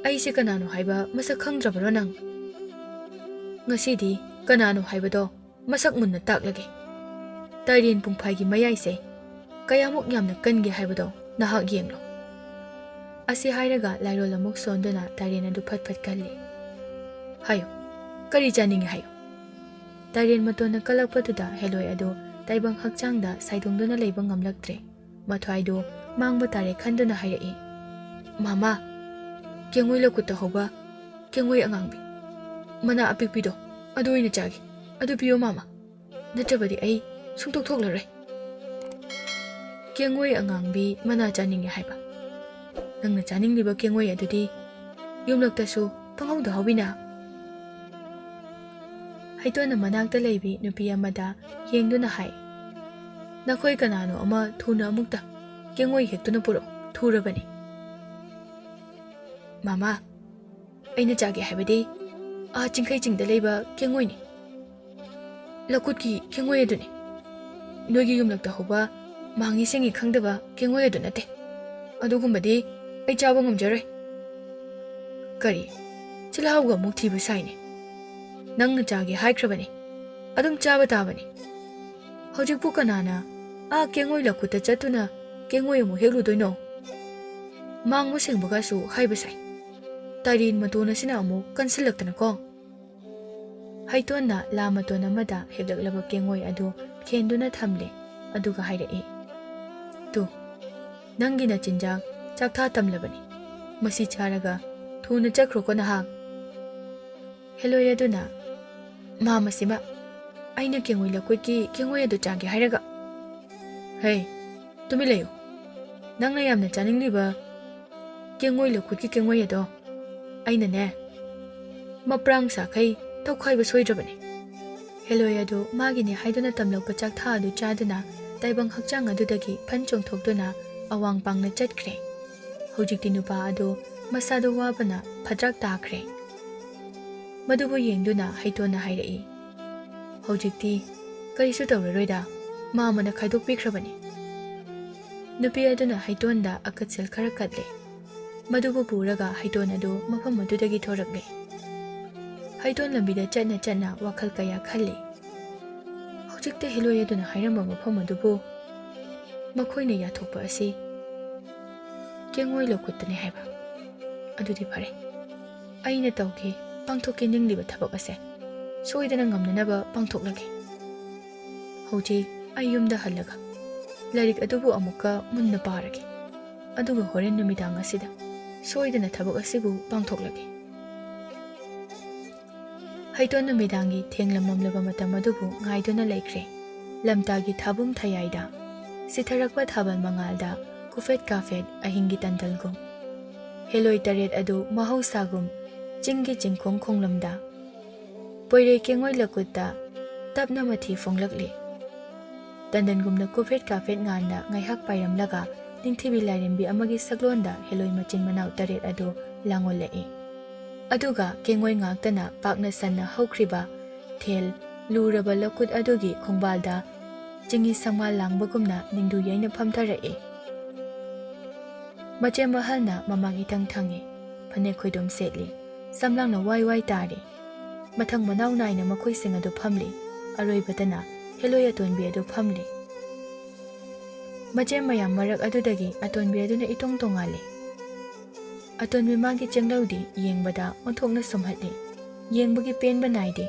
ꯑꯩꯁꯦ ꯀꯅꯥꯅꯣ ꯍꯥꯏꯕ ꯃꯁꯛ ꯈꯪꯗ꯭ꯔꯕꯔꯣ ꯅꯪ? ꯉꯁꯤꯗꯤ ꯀꯅꯥꯅꯣ ꯍꯥꯏꯕꯗꯣ ꯃꯁꯛ ꯃꯨꯟꯅ ꯇꯥꯛꯂꯒꯦ꯫ ꯇꯥꯏꯔꯦꯟ ꯄꯨꯡꯐꯥꯏꯒꯤ ꯃꯌꯥꯏꯁꯦ ꯀꯌꯥꯃꯨꯛ ꯌꯥꯝꯅ ꯀꯟꯒꯦ ꯍꯥꯏꯕꯗꯣ ꯅꯍꯥꯛ ꯌꯦꯡꯂꯣ꯫" ꯑꯁꯤ ꯍꯥꯏꯔꯒ ꯂꯥꯏꯔꯣꯜ ꯑꯃꯨꯛ ꯁꯣꯟꯗꯨꯅ ꯇꯥꯏꯔꯦꯟ ꯑꯗꯨ ꯐꯠ ꯐꯠ ꯀꯜꯂꯤ꯫ "ꯍꯥꯏꯌꯨ, ꯀꯔꯤ ꯆꯥꯅꯤꯡꯉꯤ ꯍꯥꯏꯌꯨ?" ꯇꯥꯏꯔꯦꯟ ꯃꯇꯣꯟꯅ ꯀꯜꯂꯛꯄꯗꯨꯗ ꯍꯦꯂꯣꯏ ꯑꯗꯨ ꯇꯥꯏꯕꯪ ꯍꯛꯆꯥꯡꯗ ꯁꯥꯏꯗꯣꯡꯗꯨꯅ ꯂꯩꯕ ꯉꯝꯂꯛꯇ꯭ꯔꯦ꯫ ꯃꯊ꯭ꯋꯥꯏꯗꯨ ꯃꯥꯡꯕ ꯇꯥꯔꯦ ꯈꯟꯗꯨꯅ ꯍꯥꯏꯔꯛꯏ, "ꯃꯥꯃꯥ, ꯀꯦꯡꯉꯣꯏ ꯂꯧꯀꯨꯠꯇ ꯍꯧꯕ ꯀꯦꯡꯉꯣꯏ ꯑꯉꯥꯡꯕꯤ, ꯃꯅꯥ ꯑꯄꯤꯛꯄꯤꯗꯣ, ꯑꯗꯨ ꯑꯣꯏꯅ ꯆꯥꯒꯦ꯫ ꯑꯗꯨ ꯄꯤꯌꯣ ꯃꯥꯃꯥ꯫" ꯅꯠꯇ꯭ꯔꯕꯗꯤ ꯑꯩ ꯁꯨꯡꯊꯣꯛ ꯊꯣꯛꯂꯔꯣꯏ꯫ ꯀꯦꯡꯉꯣꯏ ꯑꯉꯥꯡꯕꯤ ꯃꯅꯥ ꯆꯥꯅꯤꯡꯉꯦ ꯍꯥꯏꯕ꯫ ꯅꯪꯅ ꯆꯥꯅꯤꯡꯂꯤꯕ ꯀꯦꯡꯉꯣꯏ ꯑꯗꯨꯗꯤ ꯌꯨꯝꯂꯛꯇꯁꯨ ꯄꯪꯍꯧꯗ ꯍꯧꯋꯤꯅ꯫ ꯍꯩꯇꯣꯟꯅ ꯃꯅꯥꯛꯇ ꯂꯩꯕꯤ ꯅꯨꯄꯤ ꯑꯃꯗ ꯌꯦꯡꯗꯨꯅ ꯍꯥꯏ, "ꯅꯈꯣꯏ ꯀꯅꯥꯅꯣ ꯑꯃ ꯊꯨꯅ ꯑꯃꯨꯛꯇ ꯀꯦꯡꯉꯣꯏ ꯍꯦꯛꯇꯨꯅ ꯄꯨꯔꯛꯎ, ꯊꯨꯔꯕꯅꯤ꯫" "ꯃꯃꯥ, ꯑꯩꯅ ꯆꯥꯒꯦ ꯍꯥꯏꯕꯗꯤ ꯑꯥ ꯆꯤꯡꯈꯩ ꯆꯤꯡꯗ ꯂꯩꯕ ꯀꯦꯡꯉꯣꯏꯅꯤ꯫ ꯂꯧꯀꯨꯠꯀꯤ ꯀꯦꯡꯉꯣꯏ ꯑꯗꯨꯅꯤ꯫ ꯅꯣꯏꯒꯤ ꯌꯨꯝꯂꯛꯇ ꯍꯧꯕ ꯃꯥꯡꯉꯤ ꯁꯦꯡꯉꯤ ꯈꯪꯗꯕ ꯀꯦꯡꯉꯣꯏ ꯑꯗꯨ ꯅꯠꯇꯦ꯫ ꯑꯗꯨꯒꯨꯝꯕꯗꯤ ꯑꯩ ꯆꯥꯕ ꯉꯝꯖꯔꯣꯏ꯫" "ꯀꯔꯤ? ꯆꯤꯜꯍꯥꯎꯒ ꯑꯃꯨꯛ ꯊꯤꯕ ꯁꯥꯏꯅꯦ꯫ ꯅꯪꯅ ꯆꯥꯒꯦ ꯍꯥꯏꯈ꯭ꯔꯕꯅꯤ꯫ ꯑꯗꯨꯝ ꯆꯥꯕ ꯇꯥꯕꯅꯤ꯫ ꯍꯧꯖꯤꯛꯄꯨ ꯀꯅꯥꯅ ꯑꯥ ꯀꯦꯡꯉꯣꯏ ꯂꯧꯀꯨꯠꯇ ꯆꯠꯇꯨꯅ ꯀꯦꯡꯉꯣꯏ ꯑꯃꯨꯛ ꯍꯦꯛꯂꯨꯗꯣꯏꯅꯣ? ꯃꯥꯡꯕ ꯁꯦꯡꯕꯒꯁꯨ ꯍꯥꯏꯕ ꯁꯥꯏ꯫ ꯇꯥꯏꯔꯦꯟ ꯃꯇꯣꯟ ꯑꯁꯤꯅ ꯑꯃꯨꯛ ꯀꯟꯁꯤꯜꯂꯛꯇꯅꯀꯣ꯫" ꯍꯩꯇꯣꯟꯅ ꯂꯥ ꯃꯇꯣꯟ ꯑꯃꯗ ꯍꯦꯛꯂꯛꯂꯕ ꯀꯦꯡꯉꯣꯏ ꯑꯗꯨ ꯈꯦꯟꯗꯨꯅ ꯊꯝꯂꯦ, ꯑꯗꯨꯒ ꯍꯥꯏꯔꯛꯏ, "ꯇꯨ, ꯅꯪꯒꯤ ꯅꯆꯤꯟꯖꯥꯛ ꯆꯥꯛꯊꯥ ꯇꯝꯂꯕꯅꯤ꯫ ꯃꯁꯤ ꯆꯥꯔꯒ ꯊꯨꯅ ꯆꯠꯈ꯭ꯔꯣꯀꯣ ꯅꯍꯥꯛ꯫" ꯍꯦꯂꯣꯏ ꯑꯗꯨꯅ, "ꯃꯥ ꯃꯁꯤꯃ, ꯑꯩꯅ ꯀꯦꯡꯉꯣꯏ ꯂꯧꯀꯨꯠꯀꯤ ꯀꯦꯡꯉꯣꯏ ꯑꯗꯨ ꯆꯥꯒꯦ ꯍꯥꯏꯔꯒ?" "ꯍꯦ, ꯇꯨꯃꯤꯟ ꯂꯩꯌꯨ꯫ ꯅꯪꯅ ꯌꯥꯝꯅ ꯆꯥꯅꯤꯡꯂꯤꯕ ꯀꯦꯡꯉꯣꯏ ꯂꯧꯀꯨꯠꯀꯤ ꯀꯦꯡꯉꯣꯏ ꯑꯗꯣ ꯑꯩꯅꯅꯦ, ꯃꯄ꯭ꯔꯥꯡ ꯁꯥꯈꯩ ꯇꯧꯈꯥꯏꯕ ꯁꯣꯏꯗ꯭ꯔꯕꯅꯤ꯫" ꯍꯦꯂꯣꯏ ꯑꯗꯨ ꯃꯥꯒꯤꯅꯦ ꯍꯥꯏꯗꯨꯅ ꯇꯝꯂꯛꯄ ꯆꯥꯛꯊꯥ ꯑꯗꯨ ꯆꯥꯗꯨꯅ ꯇꯥꯏꯕꯪ ꯍꯛꯆꯥꯡ ꯑꯗꯨꯗꯒꯤ ꯐꯟ ꯆꯣꯡꯊꯣꯛꯇꯨꯅ ꯑꯋꯥꯡ ꯄꯥꯡꯅ ꯆꯠꯈ꯭ꯔꯦ꯫ ꯍꯧꯖꯤꯛꯇꯤ ꯅꯨꯄꯥ ꯑꯗꯨ ꯃꯁꯥꯗꯣ ꯋꯥꯕꯅ ꯐꯗ꯭ꯔꯥꯛ ꯇꯥꯈ꯭ꯔꯦ꯫ ꯃꯗꯨꯕꯨ ꯌꯦꯡꯗꯨꯅ ꯍꯩꯇꯣꯟꯅ ꯍꯥꯏꯔꯛꯏ, "ꯍꯧꯖꯤꯛꯇꯤ ꯀꯔꯤꯁꯨ ꯇꯧꯔꯔꯣꯏꯗ, ꯃꯥꯃꯅ ꯈꯥꯏꯗꯣꯛꯄꯤꯈ꯭ꯔꯕꯅꯤ꯫" ꯅꯨꯄꯤ ꯑꯗꯨꯅ ꯍꯩꯇꯣꯟꯗ ꯑꯀꯠꯁꯦꯜ ꯈꯔ ꯀꯠꯂꯦ꯫ ꯃꯗꯨꯕꯨ ꯄꯨꯔꯒ ꯍꯩꯇꯣꯟ ꯑꯗꯨ ꯃꯐꯝ ꯑꯗꯨꯗꯒꯤ ꯊꯣꯔꯛꯂꯦ꯫ ꯍꯩꯇꯣꯟ ꯂꯝꯕꯤꯗ ꯆꯠꯅ ꯆꯠꯅ ꯋꯥꯈꯜ ꯀꯌꯥ ꯈꯜꯂꯤ꯫ ꯍꯧꯖꯤꯛꯇ ꯍꯦꯂꯣꯏ ꯑꯗꯨꯅ ꯍꯥꯏꯔꯝꯕ ꯃꯐꯝ ꯑꯗꯨꯕꯨ ꯃꯈꯣꯏꯅ ꯌꯥꯊꯣꯛꯄ ꯑꯁꯤ ꯀꯦꯡꯉꯣꯏ ꯂꯧꯀꯨꯠꯇꯅꯤ ꯍꯥꯏꯕ꯫ ꯑꯗꯨꯗꯤ ꯐꯔꯦ, ꯑꯩꯅ ꯇꯧꯒꯦ, ꯄꯥꯡꯊꯣꯛꯀꯦ ꯅꯤꯡꯂꯤꯕ ꯊꯕꯛ ꯑꯁꯦ ꯁꯣꯏꯗꯅ ꯉꯝꯅꯅꯕ ꯄꯥꯡꯊꯣꯛꯂꯒꯦ꯫ ꯍꯧꯖꯤꯛ ꯑꯩ ꯌꯨꯝꯗ ꯍꯜꯂꯒ ꯂꯥꯏꯔꯤꯛ ꯑꯗꯨꯕꯨ ꯑꯃꯨꯛꯀ ꯃꯨꯟꯅ ꯄꯥꯔꯒꯦ, ꯑꯗꯨꯒ ꯍꯣꯔꯦꯟ ꯅꯨꯃꯤꯗꯥꯡ ꯑꯁꯤꯗ ꯁꯣꯏꯗꯅ ꯊꯕꯛ ꯑꯁꯤꯕꯨ ꯄꯥꯡꯊꯣꯛꯂꯒꯦ꯫ ꯍꯩꯇꯣꯟ ꯅꯨꯃꯤꯗꯥꯡꯒꯤ ꯊꯦꯡꯂꯝꯂꯝꯂꯕ ꯃꯇꯝ ꯑꯗꯨꯕꯨ ꯉꯥꯏꯗꯨꯅ ꯂꯩꯈ꯭ꯔꯦ꯫ ꯂꯝꯇꯥꯒꯤ ꯊꯥꯕꯨꯝ ꯊꯌꯥꯏꯗ ꯁꯤꯊꯔꯛꯄ ꯊꯥꯕꯜ ꯃꯉꯥꯜꯗ ꯀꯨꯐꯦꯠ ꯀꯥꯐꯦꯠ ꯑꯍꯤꯡꯒꯤ ꯇꯟꯗꯜꯒꯨꯝ꯫ ꯍꯦꯂꯣꯏ ꯇꯔꯦꯠ ꯑꯗꯨ ꯃꯍꯧꯁꯥꯒꯨꯝ ꯆꯤꯡꯒꯤ ꯆꯤꯡꯈꯣꯡ ꯈꯣꯡꯂꯝꯗ ꯄꯣꯏꯔꯩ ꯀꯦꯡꯉꯣꯏ ꯂꯀꯨꯠꯇ ꯇꯞꯅ ꯃꯊꯤ ꯐꯣꯡꯂꯛꯂꯤ꯫ ꯇꯟꯗꯟꯒꯨꯝꯅ ꯀꯨꯐꯦꯠ ꯀꯥꯐꯦꯠ ꯉꯥꯟꯅ ꯉꯥꯏꯍꯥꯛ ꯄꯥꯏꯔꯝꯂꯒ ꯅꯤꯡꯊꯤꯕꯤ ꯂꯥꯏꯔꯦꯝꯕꯤ ꯑꯃꯒꯤ ꯁꯛꯂꯣꯟꯗ ꯍꯦꯂꯣꯏ ꯃꯆꯤꯟ ꯃꯅꯥꯎ ꯇꯔꯦꯠ ꯑꯗꯨ ꯂꯥꯡꯉꯣꯜꯂꯛꯏ꯫ ꯑꯗꯨꯒ ꯀꯦꯡꯉꯣꯏ ꯉꯥꯛꯇꯅ ꯄꯥꯛꯅ ꯁꯟꯅ ꯍꯧꯈ꯭ꯔꯤꯕ ꯊꯦꯜ ꯂꯨꯔꯕ ꯂꯀꯨꯠ ꯑꯗꯨꯒꯤ ꯈꯣꯡꯕꯥꯜꯗ ꯆꯤꯡꯍꯤ ꯁꯝꯃꯥꯜ ꯂꯥꯡꯕꯒꯨꯝꯅ ꯅꯤꯡꯗꯨ ꯌꯩꯅ ꯐꯝꯊꯔꯛꯏ꯫ ꯃꯆꯦꯝ ꯑꯍꯜꯅ ꯃꯃꯥꯡ ꯏꯊꯪ ꯊꯪꯉꯤ, ꯐꯅꯦꯛ ꯈꯣꯏꯗꯣꯝ ꯁꯦꯠꯂꯤ, ꯁꯝꯂꯥꯡꯅ ꯋꯥꯏ ꯋꯥꯏ ꯇꯥꯔꯤ꯫ ꯃꯊꯪ ꯃꯅꯥꯎ ꯅꯥꯏꯅ ꯃꯈꯣꯏꯁꯤꯡ ꯑꯗꯨ ꯐꯝꯂꯤ, ꯑꯔꯣꯏꯕꯗꯅ ꯍꯦꯂꯣꯏ ꯑꯇꯣꯟꯕꯤ ꯑꯗꯨ ꯐꯝꯂꯤ꯫ ꯃꯆꯦꯝ ꯃꯌꯥꯝ ꯃꯔꯛ ꯑꯗꯨꯗꯒꯤ ꯑꯇꯣꯟꯕꯤ ꯑꯗꯨꯅ ꯏꯇꯣꯡ ꯇꯣꯡꯉꯥꯜꯂꯤ꯫ ꯑꯇꯣꯟꯕꯤ ꯃꯥꯒꯤ ꯆꯦꯡꯂꯧꯗꯤ ꯌꯦꯡꯕꯗ ꯑꯣꯟꯊꯣꯛꯅ ꯁꯨꯝꯍꯠꯂꯤ꯫ ꯌꯦꯡꯕꯒꯤ ꯄꯦꯟꯕ ꯅꯥꯏꯗꯦ꯫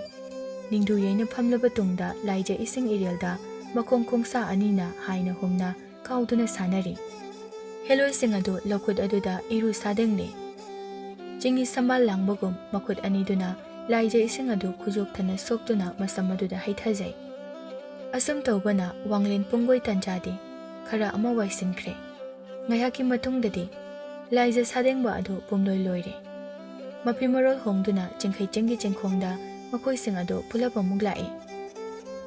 ꯅꯤꯡꯗꯨ ꯌꯩꯅ ꯐꯝꯂꯕ ꯇꯨꯡꯗ ꯂꯥꯏꯖ ꯏꯁꯤꯡ ꯏꯔꯦꯜꯗ ꯃꯈꯣꯡ ꯈꯣꯡꯁꯥ ꯑꯅꯤꯅ ꯍꯥꯏꯅ ꯍꯨꯝꯅ ꯀꯥꯎꯗꯨꯅ ꯁꯥꯟꯅꯔꯤ꯫ ꯍꯦꯂꯣꯏꯁꯤꯡ ꯑꯗꯨ ꯂꯧꯈꯨꯠ ꯑꯗꯨꯗ ꯏꯔꯨ ꯁꯥꯗꯦꯡꯂꯤ꯫ ꯆꯤꯡꯍꯤ ꯁꯝꯃꯥꯜ ꯂꯥꯡꯕꯒꯨꯝ ꯃꯈꯨꯠ ꯑꯅꯤꯗꯨꯅ ꯂꯥꯏꯖ ꯏꯁꯤꯡ ꯑꯗꯨ ꯈꯨꯖꯣꯛ ꯊꯅ ꯁꯣꯛꯇꯨꯅ ꯃꯁꯝ ꯑꯗꯨꯗ ꯍꯩꯊꯖꯩ꯫ ꯑꯁꯨꯝ ꯇꯧꯕꯅ ꯋꯥꯡꯂꯦꯟ ꯄꯨꯡꯒꯣꯏ ꯇꯟꯖꯥꯗꯤ ꯈꯔ ꯑꯃ ꯋꯥꯏꯁꯤꯟꯈ꯭ꯔꯦ꯫ ꯉꯥꯏꯍꯥꯛꯀꯤ ꯃꯇꯨꯡꯗꯗꯤ ꯂꯥꯏꯖ ꯁꯥꯗꯦꯡꯕ ꯑꯗꯨ ꯄꯨꯝꯂꯣꯏ ꯂꯣꯏꯔꯦ꯫ ꯃꯐꯤ ꯃꯔꯣꯜ ꯍꯣꯡꯗꯨꯅ ꯆꯤꯡꯈꯩ ꯆꯤꯡꯒꯤ ꯆꯤꯡꯈꯣꯡꯗ ꯃꯈꯣꯏꯁꯤꯡ ꯑꯗꯨ ꯄꯨꯂꯞ ꯑꯃꯨꯛ ꯂꯥꯛꯏ꯫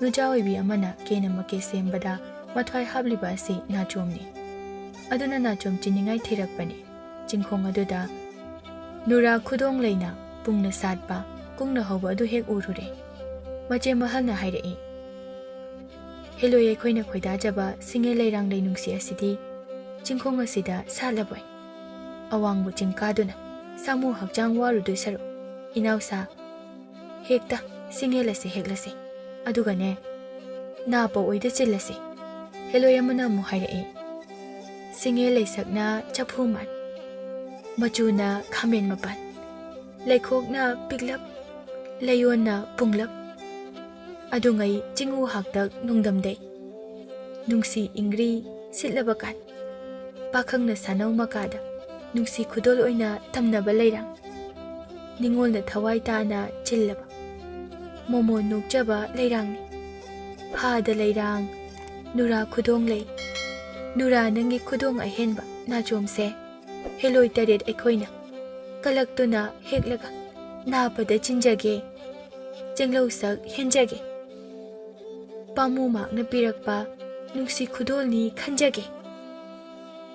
ꯅꯨꯆꯥ ꯑꯣꯏꯕꯤ ꯑꯃꯅ ꯀꯦꯅ ꯃꯀꯦ ꯁꯦꯝꯕꯗ ꯃꯊ꯭ꯋꯥꯏ ꯍꯥꯞꯂꯤꯕ ꯑꯁꯤ ꯅꯥꯆꯣꯝꯅꯤ꯫ ꯑꯗꯨꯅ ꯅꯥꯆꯣꯝ ꯆꯤꯅꯤꯡꯉꯥꯏ ꯊꯤꯔꯛꯄꯅꯤ꯫ ꯆꯤꯡꯈꯣꯡ ꯑꯗꯨꯗ ꯅꯨꯔꯥ ꯈꯨꯗꯣꯡ ꯂꯩꯅ ꯄꯨꯡꯅ ꯁꯥꯠꯄ, ꯀꯨꯡꯅ ꯍꯧꯕ ꯑꯗꯨ ꯍꯦꯛ ꯎꯔꯨꯔꯦ꯫ ꯃꯆꯦꯝ ꯑꯍꯜꯅ ꯍꯥꯏꯔꯛꯏ, "ꯍꯦꯂꯣꯏ ꯑꯩꯈꯣꯏꯅ ꯈꯣꯏꯗꯥꯖꯕ ꯁꯤꯡꯉꯦ ꯂꯩꯔꯥꯡ ꯂꯩꯅꯨꯡꯁꯤ ꯑꯁꯤꯗꯤ ꯆꯤꯡꯈꯣꯡ ꯑꯁꯤꯗ ꯁꯥꯠꯂꯕꯣꯏ꯫ ꯑꯋꯥꯡꯕ ꯆꯤꯡ ꯀꯥꯗꯨꯅ ꯁꯥꯃꯨ ꯍꯛꯆꯥꯡ ꯋꯥꯔꯨꯗꯣꯏ ꯁꯔꯨꯛ, ꯏꯅꯥꯎꯁꯥ, ꯍꯦꯛꯇ ꯁꯤꯡꯉꯦꯜ ꯑꯁꯤ ꯍꯦꯛꯂꯁꯤ꯫ ꯑꯗꯨꯒꯅꯦ, ꯅꯥ ꯄꯧ ꯑꯣꯏꯗ ꯆꯤꯜꯂꯁꯤ꯫" ꯍꯦꯂꯣꯏ ꯑꯃꯅ ꯑꯃꯨꯛ ꯍꯥꯏꯔꯛꯏ, "ꯁꯤꯡꯉꯦꯜ ꯂꯩꯁꯛꯅ ꯆꯐꯨ ꯃꯥꯟ, ꯃꯆꯨꯅ ꯈꯥꯃꯦꯟ ꯃꯄꯥꯟ, ꯂꯩꯈꯣꯛꯅ ꯄꯤꯛꯂꯞ, ꯂꯩꯌꯣꯟꯅ ꯄꯨꯡꯂꯞ, ꯑꯗꯨꯉꯩ ꯆꯤꯡꯎ ꯍꯥꯛꯇꯛ ꯅꯨꯡꯗꯝꯗꯩ, ꯅꯨꯡꯁꯤ ꯏꯪꯒ꯭ꯔꯤ ꯁꯤꯠꯂꯕ ꯀꯥꯟ, ꯄꯥꯈꯪꯅ ꯁꯥꯅꯧ ꯃꯀꯥꯗ ꯅꯨꯡꯁꯤ ꯈꯨꯗꯣꯜ ꯑꯣꯏꯅ ꯇꯝꯅꯕ ꯂꯩꯔꯥꯡ, ꯅꯤꯉꯣꯜꯅ ꯊꯋꯥꯏ ꯇꯥꯅ ꯆꯤꯜꯂꯕ ꯃꯣꯃꯣꯟ ꯅꯣꯛꯆꯕ ꯂꯩꯔꯥꯡꯅꯤ꯫ ꯍꯥꯗ ꯂꯩꯔꯥꯡ, ꯅꯨꯔꯥ ꯈꯨꯗꯣꯡ ꯂꯩ꯫ ꯅꯨꯔꯥ ꯅꯪꯒꯤ ꯈꯨꯗꯣꯡ ꯑꯍꯦꯟꯕ ꯅꯥꯆꯣꯝꯁꯦ ꯍꯦꯂꯣꯏ ꯇꯔꯦꯠ ꯑꯩꯈꯣꯏꯅ ꯀꯂꯛꯇꯨꯅ ꯍꯦꯛꯂꯒ ꯅꯥꯄꯗ ꯆꯤꯟꯖꯒꯦ, ꯆꯦꯡꯂꯧ ꯁꯛ ꯍꯦꯟꯖꯒꯦ꯫ ꯄꯥꯃꯨ ꯃꯥꯛꯅ ꯄꯤꯔꯛꯄ ꯅꯨꯡꯁꯤ ꯈꯨꯗꯣꯜꯅꯤ ꯈꯟꯖꯒꯦ꯫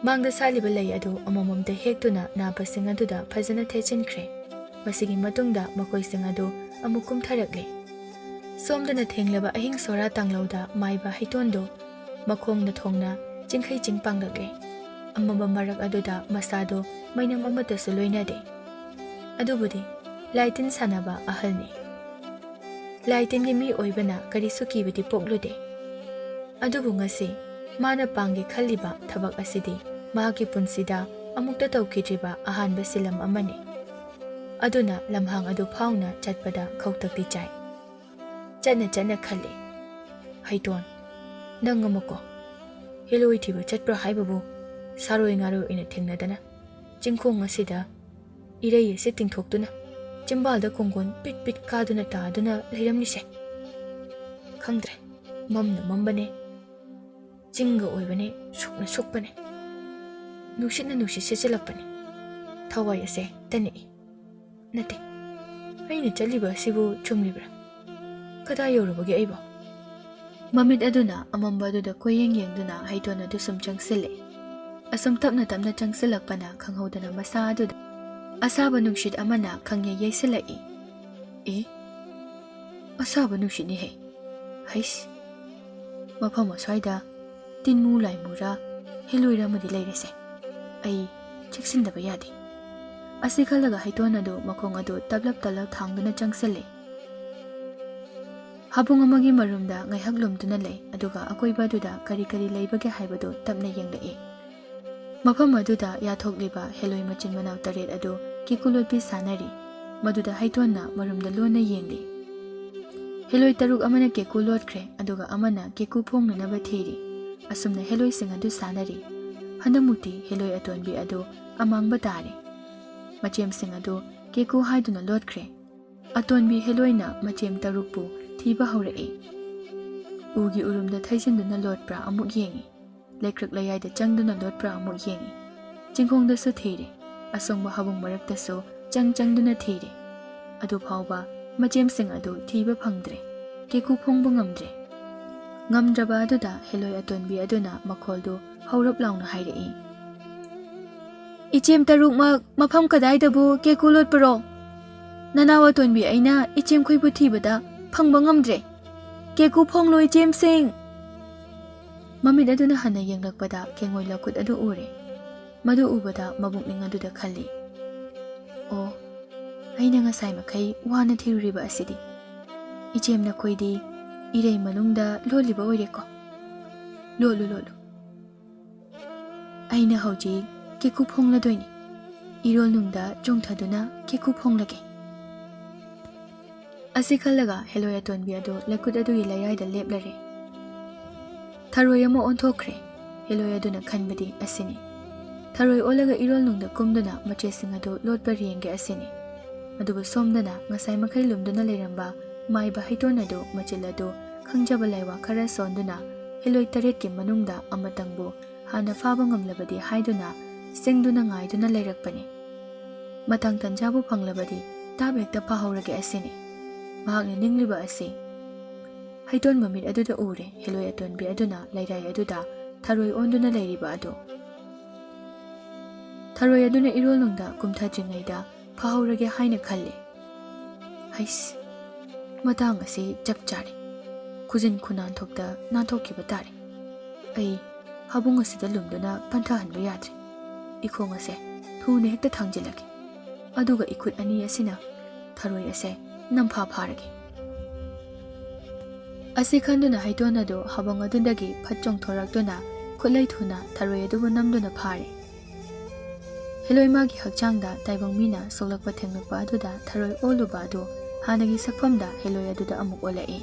ꯃꯥꯡꯗ ꯁꯥꯠꯂꯤꯕ ꯂꯩ ꯑꯗꯨ ꯑꯃꯃꯝꯇ ꯍꯦꯛꯇꯨꯅ ꯅꯥꯄꯁꯤꯡ ꯑꯗꯨꯗ ꯐꯖꯅ ꯊꯦꯠꯆꯤꯟꯈ꯭ꯔꯦ꯫ ꯃꯁꯤꯒꯤ ꯃꯇꯨꯡꯗ ꯃꯈꯣꯏꯁꯤꯡ ꯑꯗꯨ ꯑꯃꯨꯛ ꯀꯨꯝꯊꯔꯛꯂꯦ꯫ ꯁꯣꯝꯗꯅ ꯊꯦꯡꯂꯕ ꯑꯍꯤꯡ ꯁꯣꯔꯥ ꯇꯥꯡꯂꯧꯗ ꯃꯥꯏꯕ ꯍꯩꯇꯣꯟꯗꯨ ꯃꯈꯣꯡꯅ ꯊꯣꯡꯅ ꯆꯤꯡꯈꯩ ꯆꯤꯡ ꯄꯥꯡꯂꯛꯂꯦ꯫ ꯑꯃꯝꯕ ꯃꯔꯛ ꯑꯗꯨꯗ ꯃꯁꯥꯗꯨ ꯃꯩꯅꯝ ꯑꯃꯠꯇꯁꯨ ꯂꯣꯏꯅꯗꯦ꯫ ꯑꯗꯨꯕꯨꯗꯤ ꯂꯥꯏꯇꯤꯟ ꯁꯥꯟꯅꯕ ꯑꯍꯜꯅꯤ꯫ ꯂꯥꯏꯇꯤꯟꯒꯤ ꯃꯤ ꯑꯣꯏꯕꯅ ꯀꯔꯤꯁꯨ ꯀꯤꯕꯗꯤ ꯄꯣꯛꯂꯨꯗꯦ꯫ ꯑꯗꯨꯕꯨ ꯉꯁꯤ ꯃꯥꯅ ꯄꯥꯡꯒꯦ ꯈꯜꯂꯤꯕ ꯊꯕꯛ ꯑꯁꯤꯗꯤ ꯃꯍꯥꯛꯀꯤ ꯄꯨꯟꯁꯤꯗ ꯑꯃꯨꯛꯇ ꯇꯧꯈꯤꯗ꯭ꯔꯤꯕ ꯑꯍꯥꯟꯕ ꯁꯤꯂꯝ ꯑꯃꯅꯤ꯫ ꯑꯗꯨꯅ ꯂꯝꯍꯥꯡ ꯑꯗꯨ ꯐꯥꯎꯅ ꯆꯠꯄꯗ ꯈꯧꯇꯛꯇꯤ ꯆꯥꯏ꯫ ꯆꯠꯅ ꯆꯠꯅ ꯈꯜꯂꯤ, "ꯍꯩꯇꯣꯟ, ꯅꯪ ꯑꯃꯀꯣ ꯍꯦꯂꯣꯏ ꯊꯤꯕ ꯆꯠꯄ꯭ꯔꯥ ꯍꯥꯏꯕꯕꯨ ꯁꯥꯔꯣꯏ ꯉꯥꯔꯣꯏ ꯑꯣꯏꯅ ꯊꯦꯡꯅꯗꯅ ꯆꯤꯡꯈꯣꯡ ꯑꯁꯤꯗ ꯏꯔꯩ ꯑꯁꯤ ꯇꯤꯡꯊꯣꯛꯇꯨꯅ ꯆꯤꯝꯕꯥꯜꯗ ꯀꯣꯡꯒꯣꯟ ꯄꯤꯠ ꯄꯤꯠ ꯀꯥꯗꯨꯅ ꯇꯥꯗꯨꯅ ꯂꯩꯔꯝꯂꯤꯁꯦ? ꯈꯪꯗ꯭ꯔꯦ, ꯃꯝꯅ ꯃꯝꯕꯅꯦ, ꯆꯤꯡꯒ ꯑꯣꯏꯕꯅꯦ, ꯁꯨꯛꯅ ꯁꯨꯛꯄꯅꯦ, ꯅꯨꯡꯁꯤꯠꯅ ꯅꯨꯡꯁꯤꯠ ꯁꯤꯠꯆꯤꯜꯂꯛꯄꯅꯦ, ꯊꯋꯥꯏ ꯑꯁꯦ ꯇꯅꯤꯛꯏ꯫ ꯅꯠꯇꯦ, ꯑꯩꯅ ꯆꯠꯂꯤꯕ ꯑꯁꯤꯕꯨ ꯆꯨꯝꯂꯤꯕ꯭ꯔꯥ? ꯀꯗꯥꯏ ꯌꯧꯔꯨꯕꯒꯦ ꯑꯩꯕꯣ?" ꯃꯃꯤꯠ ꯑꯗꯨꯅ ꯑꯃꯝꯕ ꯑꯗꯨꯗ ꯀꯣꯏꯌꯦꯡ ꯌꯦꯡꯗꯨꯅ ꯍꯩꯇꯣꯟ ꯑꯗꯨ ꯁꯨꯝ ꯆꯪꯁꯤꯜꯂꯛꯏ꯫ ꯑꯁꯨꯝ ꯇꯞꯅ ꯇꯞꯅ ꯆꯪꯁꯤꯜꯂꯛꯄꯅ ꯈꯪꯍꯧꯗꯅ ꯃꯁꯥ ꯑꯗꯨꯗ ꯑꯁꯥꯕ ꯅꯨꯡꯁꯤꯠ ꯑꯃꯅ ꯈꯪꯌꯩ ꯌꯩꯁꯤꯜꯂꯛꯏ꯫ "ꯑꯦ, ꯑꯁꯥꯕ ꯅꯨꯡꯁꯤꯠꯅꯤꯍꯦ꯫ ꯍꯩꯁ, ꯃꯐꯝ ꯑꯁ꯭ꯋꯥꯏꯗ ꯇꯤꯟꯃꯨ ꯂꯥꯏꯃꯨꯔ ꯍꯦꯂꯣꯏꯔ ꯑꯃꯗꯤ ꯂꯩꯔꯦꯁꯦ꯫ ꯑꯩ ꯆꯦꯛꯁꯤꯟꯗꯕ ꯌꯥꯗꯦ꯫" ꯑꯁꯤ ꯈꯜꯂꯒ ꯍꯩꯇꯣꯟ ꯑꯗꯨ ꯃꯈꯣꯡ ꯑꯗꯨ ꯇꯞꯂꯞ ꯇꯞꯂꯞ ꯊꯥꯡꯗꯨꯅ ꯆꯪꯁꯤꯜꯂꯦ꯫ ꯍꯥꯕꯨꯡ ꯑꯃꯒꯤ ꯃꯔꯨꯝꯗ ꯉꯥꯏꯍꯥꯛ ꯂꯨꯝꯗꯨꯅ ꯂꯩ, ꯑꯗꯨꯒ ꯑꯀꯣꯏꯕ ꯑꯗꯨꯗ ꯀꯔꯤ ꯀꯔꯤ ꯂꯩꯕꯒꯦ ꯍꯥꯏꯕꯗꯨ ꯇꯞꯅ ꯌꯦꯡꯂꯛꯏ꯫ ꯃꯐꯝ ꯑꯗꯨꯗ ꯌꯥꯊꯣꯛꯂꯤꯕ ꯍꯦꯂꯣꯏ ꯃꯆꯤꯟ ꯃꯅꯥꯎ ꯇꯔꯦꯠ ꯑꯗꯨ ꯀꯦꯀꯨ ꯂꯣꯠꯄꯤ ꯁꯥꯟꯅꯔꯤ꯫ ꯃꯗꯨꯗ ꯍꯩꯇꯣꯟꯅ ꯃꯔꯨꯝꯗ ꯂꯣꯟꯅ ꯌꯦꯡꯂꯤ꯫ ꯍꯦꯂꯣꯏ ꯇꯔꯨꯛ ꯑꯃꯅ ꯀꯦꯀꯨ ꯂꯣꯠꯈ꯭ꯔꯦ, ꯑꯗꯨꯒ ꯑꯃꯅ ꯀꯦꯀꯨ ꯐꯣꯡꯅꯅꯕ ꯊꯤꯔꯤ꯫ ꯑꯁꯨꯝꯅ ꯍꯦꯂꯣꯏꯁꯤꯡ ꯑꯗꯨ ꯁꯥꯟꯅꯔꯤ꯫ ꯍꯟꯗꯛꯃꯨꯛꯇꯤ ꯍꯦꯂꯣꯏ ꯑꯇꯣꯟꯕꯤ ꯑꯗꯨ ꯑꯃꯥꯡꯕ ꯇꯥꯔꯦ꯫ ꯃꯆꯦꯝꯁꯤꯡ ꯑꯗꯨ ꯀꯦꯀꯨ ꯍꯥꯏꯗꯨꯅ ꯂꯣꯠꯈ꯭ꯔꯦ꯫ ꯑꯇꯣꯟꯕꯤ ꯍꯦꯂꯣꯏꯅ ꯃꯆꯦꯝ ꯇꯔꯨꯛꯄꯨ ꯊꯤꯕ ꯍꯧꯔꯛꯏ꯫ ꯎꯒꯤ ꯎꯔꯨꯝꯗ ꯊꯩꯖꯤꯟꯗꯨꯅ ꯂꯣꯠꯄ꯭ꯔꯥ ꯑꯃꯨꯛ ꯌꯦꯡꯏ, ꯂꯩꯀ꯭ꯔꯛ ꯂꯩꯌꯥꯏꯗ ꯆꯪꯗꯨꯅ ꯂꯣꯠꯄ꯭ꯔꯥ ꯑꯃꯨꯛ ꯌꯦꯡꯏ, ꯆꯤꯡꯈꯣꯡꯗꯁꯨ ꯊꯤꯔꯦ, ꯑꯁꯣꯡꯕ ꯍꯥꯕꯨꯡ ꯃꯔꯛꯇꯁꯨ ꯆꯪ ꯆꯪꯗꯨꯅ ꯊꯤꯔꯦ꯫ ꯑꯗꯨꯐꯥꯎꯕ ꯃꯆꯦꯝꯁꯤꯡ ꯑꯗꯨ ꯊꯤꯕ ꯐꯪꯗ꯭ꯔꯦ, ꯀꯦꯀꯨ ꯐꯣꯡꯕ ꯉꯝꯗ꯭ꯔꯦ꯫ ꯉꯝꯗ꯭ꯔꯕ ꯑꯗꯨꯗ ꯍꯦꯂꯣꯏ ꯑꯇꯣꯟꯕꯤ ꯑꯗꯨꯅ ꯃꯈꯣꯜꯗꯨ ꯍꯧꯔꯞ ꯂꯥꯎꯅ ꯍꯥꯏꯔꯛꯏ, "ꯏꯆꯦꯝ ꯇꯔꯨꯛꯃꯛ ꯃꯐꯝ ꯀꯗꯥꯏꯗꯕꯨ ꯀꯦꯀꯨ ꯂꯣꯠꯄꯔꯣ? ꯅꯅꯥꯎ ꯑꯇꯣꯟꯕꯤ ꯑꯩꯅ ꯏꯆꯦꯝꯈꯣꯏꯕꯨ ꯊꯤꯕꯗ ꯐꯪꯕ ꯉꯝꯗ꯭ꯔꯦ꯫ ꯀꯦꯀꯨ ꯐꯣꯡꯂꯣ ꯏꯆꯦꯝꯁꯤꯡ!" ꯃꯃꯤꯠ ꯑꯗꯨꯅ ꯍꯟꯅ ꯌꯦꯡꯂꯛꯄꯗ ꯀꯦꯡꯉꯣꯏ ꯂꯀꯨꯠ ꯑꯗꯨ ꯎꯔꯦ꯫ ꯃꯗꯨ ꯎꯕꯗ ꯃꯕꯨꯛꯅꯤꯡ ꯑꯗꯨꯗ ꯈꯜꯂꯤ, "ꯑꯣ, ꯑꯩꯅ ꯉꯁꯥꯏ ꯃꯈꯩ ꯋꯥꯅ ꯊꯤꯔꯨꯔꯤꯕ ꯑꯁꯤꯗꯤ꯫ ꯏꯆꯦꯝ ꯅꯈꯣꯏꯗꯤ ꯏꯔꯩ ꯃꯅꯨꯡꯗ ꯂꯣꯜꯂꯤꯕ ꯑꯣꯏꯔꯦꯀꯣ꯫ ꯂꯣꯜꯂꯨ, ꯂꯣꯜꯂꯨ꯫ ꯑꯩꯅ ꯍꯧꯖꯤꯛ ꯀꯦꯀꯨ ꯐꯣꯡꯂꯗꯣꯏꯅꯤ꯫ ꯏꯔꯣꯜ ꯅꯨꯡꯗ ꯆꯣꯡꯊꯗꯨꯅ ꯀꯦꯀꯨ ꯐꯣꯡꯂꯒꯦ꯫" ꯑꯁꯤ ꯈꯜꯂꯒ ꯍꯦꯂꯣꯏ ꯑꯇꯣꯟꯕꯤ ꯑꯗꯨ ꯂꯩꯀꯨꯠ ꯑꯗꯨꯒꯤ ꯂꯩꯔꯥꯏꯗ ꯂꯦꯞꯂꯔꯦ꯫ ꯊꯔꯣꯏ ꯑꯃ ꯑꯣꯟꯊꯣꯛꯈ꯭ꯔꯦ꯫ ꯍꯦꯂꯣꯏ ꯑꯗꯨꯅ ꯈꯟꯕꯗꯤ ꯑꯁꯤꯅꯤ꯫ ꯊꯔꯣꯏ ꯑꯣꯜꯂꯒ ꯏꯔꯣꯜ ꯅꯨꯡꯗ ꯀꯨꯝꯗꯨꯅ ꯃꯆꯦꯁꯤꯡ ꯑꯗꯨ ꯂꯣꯠꯄ ꯌꯦꯡꯒꯦ ꯑꯁꯤꯅꯤ꯫ ꯑꯗꯨꯕꯨ ꯁꯣꯝꯗꯅ ꯉꯁꯥꯏ ꯃꯈꯩ ꯂꯨꯝꯗꯨꯅ ꯂꯩꯔꯝꯕ ꯃꯥꯏꯕ ꯍꯩꯇꯣꯟ ꯑꯗꯨ ꯃꯆꯤꯜ ꯑꯗꯨ ꯈꯪꯖꯕ ꯂꯥꯏꯋꯥ ꯈꯔ ꯁꯣꯟꯗꯨꯅ ꯍꯦꯂꯣꯏ ꯇꯔꯦꯠꯀꯤ ꯃꯅꯨꯡꯗ ꯑꯃꯇꯪꯕꯨ ꯍꯥꯟꯅ ꯐꯥꯕ ꯉꯝꯂꯕꯗꯤ ꯍꯥꯏꯗꯨꯅ ꯁꯤꯡꯗꯨꯅ ꯉꯥꯏꯗꯨꯅ ꯂꯩꯔꯛꯄꯅꯤ꯫ ꯃꯇꯥꯡ ꯇꯟꯖꯥꯕꯨ ꯐꯪꯂꯕꯗꯤ ꯇꯥꯞ ꯍꯦꯛꯇ ꯐꯥꯍꯧꯔꯒꯦ ꯑꯁꯤꯅꯤ ꯃꯍꯥꯛꯅ ꯅꯤꯡꯂꯤꯕ ꯑꯁꯤ꯫ ꯍꯩꯇꯣꯟ ꯃꯃꯤꯠ ꯑꯗꯨꯗ ꯎꯔꯦ ꯍꯦꯂꯣꯏ ꯑꯇꯣꯟꯕꯤ ꯑꯗꯨꯅ ꯂꯩꯔꯥꯏ ꯑꯗꯨꯗ ꯊꯔꯣꯏ ꯑꯣꯟꯗꯨꯅ ꯂꯩꯔꯤꯕ ꯑꯗꯨ꯫ ꯊꯔꯣꯏ ꯑꯗꯨꯅ ꯏꯔꯣꯜ ꯅꯨꯡꯗ ꯀꯨꯝꯊꯗ꯭ꯔꯤꯉꯩꯗ ꯐꯥꯍꯧꯔꯒꯦ ꯍꯥꯏꯅ ꯈꯜꯂꯤ꯫ ꯍꯩꯁ, ꯃꯇꯥꯡ ꯑꯁꯤ ꯆꯞ ꯆꯥꯔꯦ꯫ ꯈꯨꯖꯤꯟ ꯈꯨꯅꯥꯟꯊꯣꯛꯇ ꯅꯥꯟꯊꯣꯛꯈꯤꯕ ꯇꯥꯔꯦ꯫ ꯑꯩ ꯍꯥꯕꯨꯡ ꯑꯁꯤꯗ ꯂꯨꯝꯗꯨꯅ ꯄꯟꯊꯍꯟꯕ ꯌꯥꯗ꯭ꯔꯦ꯫ ꯏꯈꯣꯡ ꯑꯁꯦ ꯊꯨꯅ ꯍꯦꯛꯇ ꯊꯥꯡꯖꯤꯜꯂꯒꯦ꯫ ꯑꯗꯨꯒ ꯏꯈꯨꯠ ꯑꯅꯤ ꯑꯁꯤꯅ ꯊꯔꯣꯏ ꯑꯁꯦ ꯅꯝꯐꯥ ꯐꯥꯔꯒꯦ꯫ ꯑꯁꯤ ꯈꯟꯗꯨꯅ ꯍꯩꯇꯣꯟ ꯑꯗꯨ ꯍꯥꯕꯨꯡ ꯑꯗꯨꯗꯒꯤ ꯐꯠ ꯆꯣꯡꯊꯣꯔꯛꯇꯨꯅ ꯈꯨꯠꯂꯩ ꯊꯨꯅ ꯊꯔꯣꯏ ꯑꯗꯨꯕꯨ ꯅꯝꯗꯨꯅ ꯐꯥꯔꯦ꯫ ꯍꯦꯂꯣꯏ ꯃꯥꯒꯤ ꯍꯛꯆꯥꯡꯗ ꯇꯥꯏꯕꯪ ꯃꯤꯅ ꯁꯣꯛꯂꯛꯄ ꯊꯦꯡꯂꯛꯄ ꯑꯗꯨꯗ ꯊꯔꯣꯏ ꯑꯣꯜꯂꯨꯕ ꯑꯗꯨ ꯍꯥꯟꯅꯒꯤ ꯁꯛꯐꯝꯗ ꯍꯦꯂꯣꯏ ꯑꯗꯨꯗ ꯑꯃꯨꯛ ꯑꯣꯜꯂꯛꯏ꯫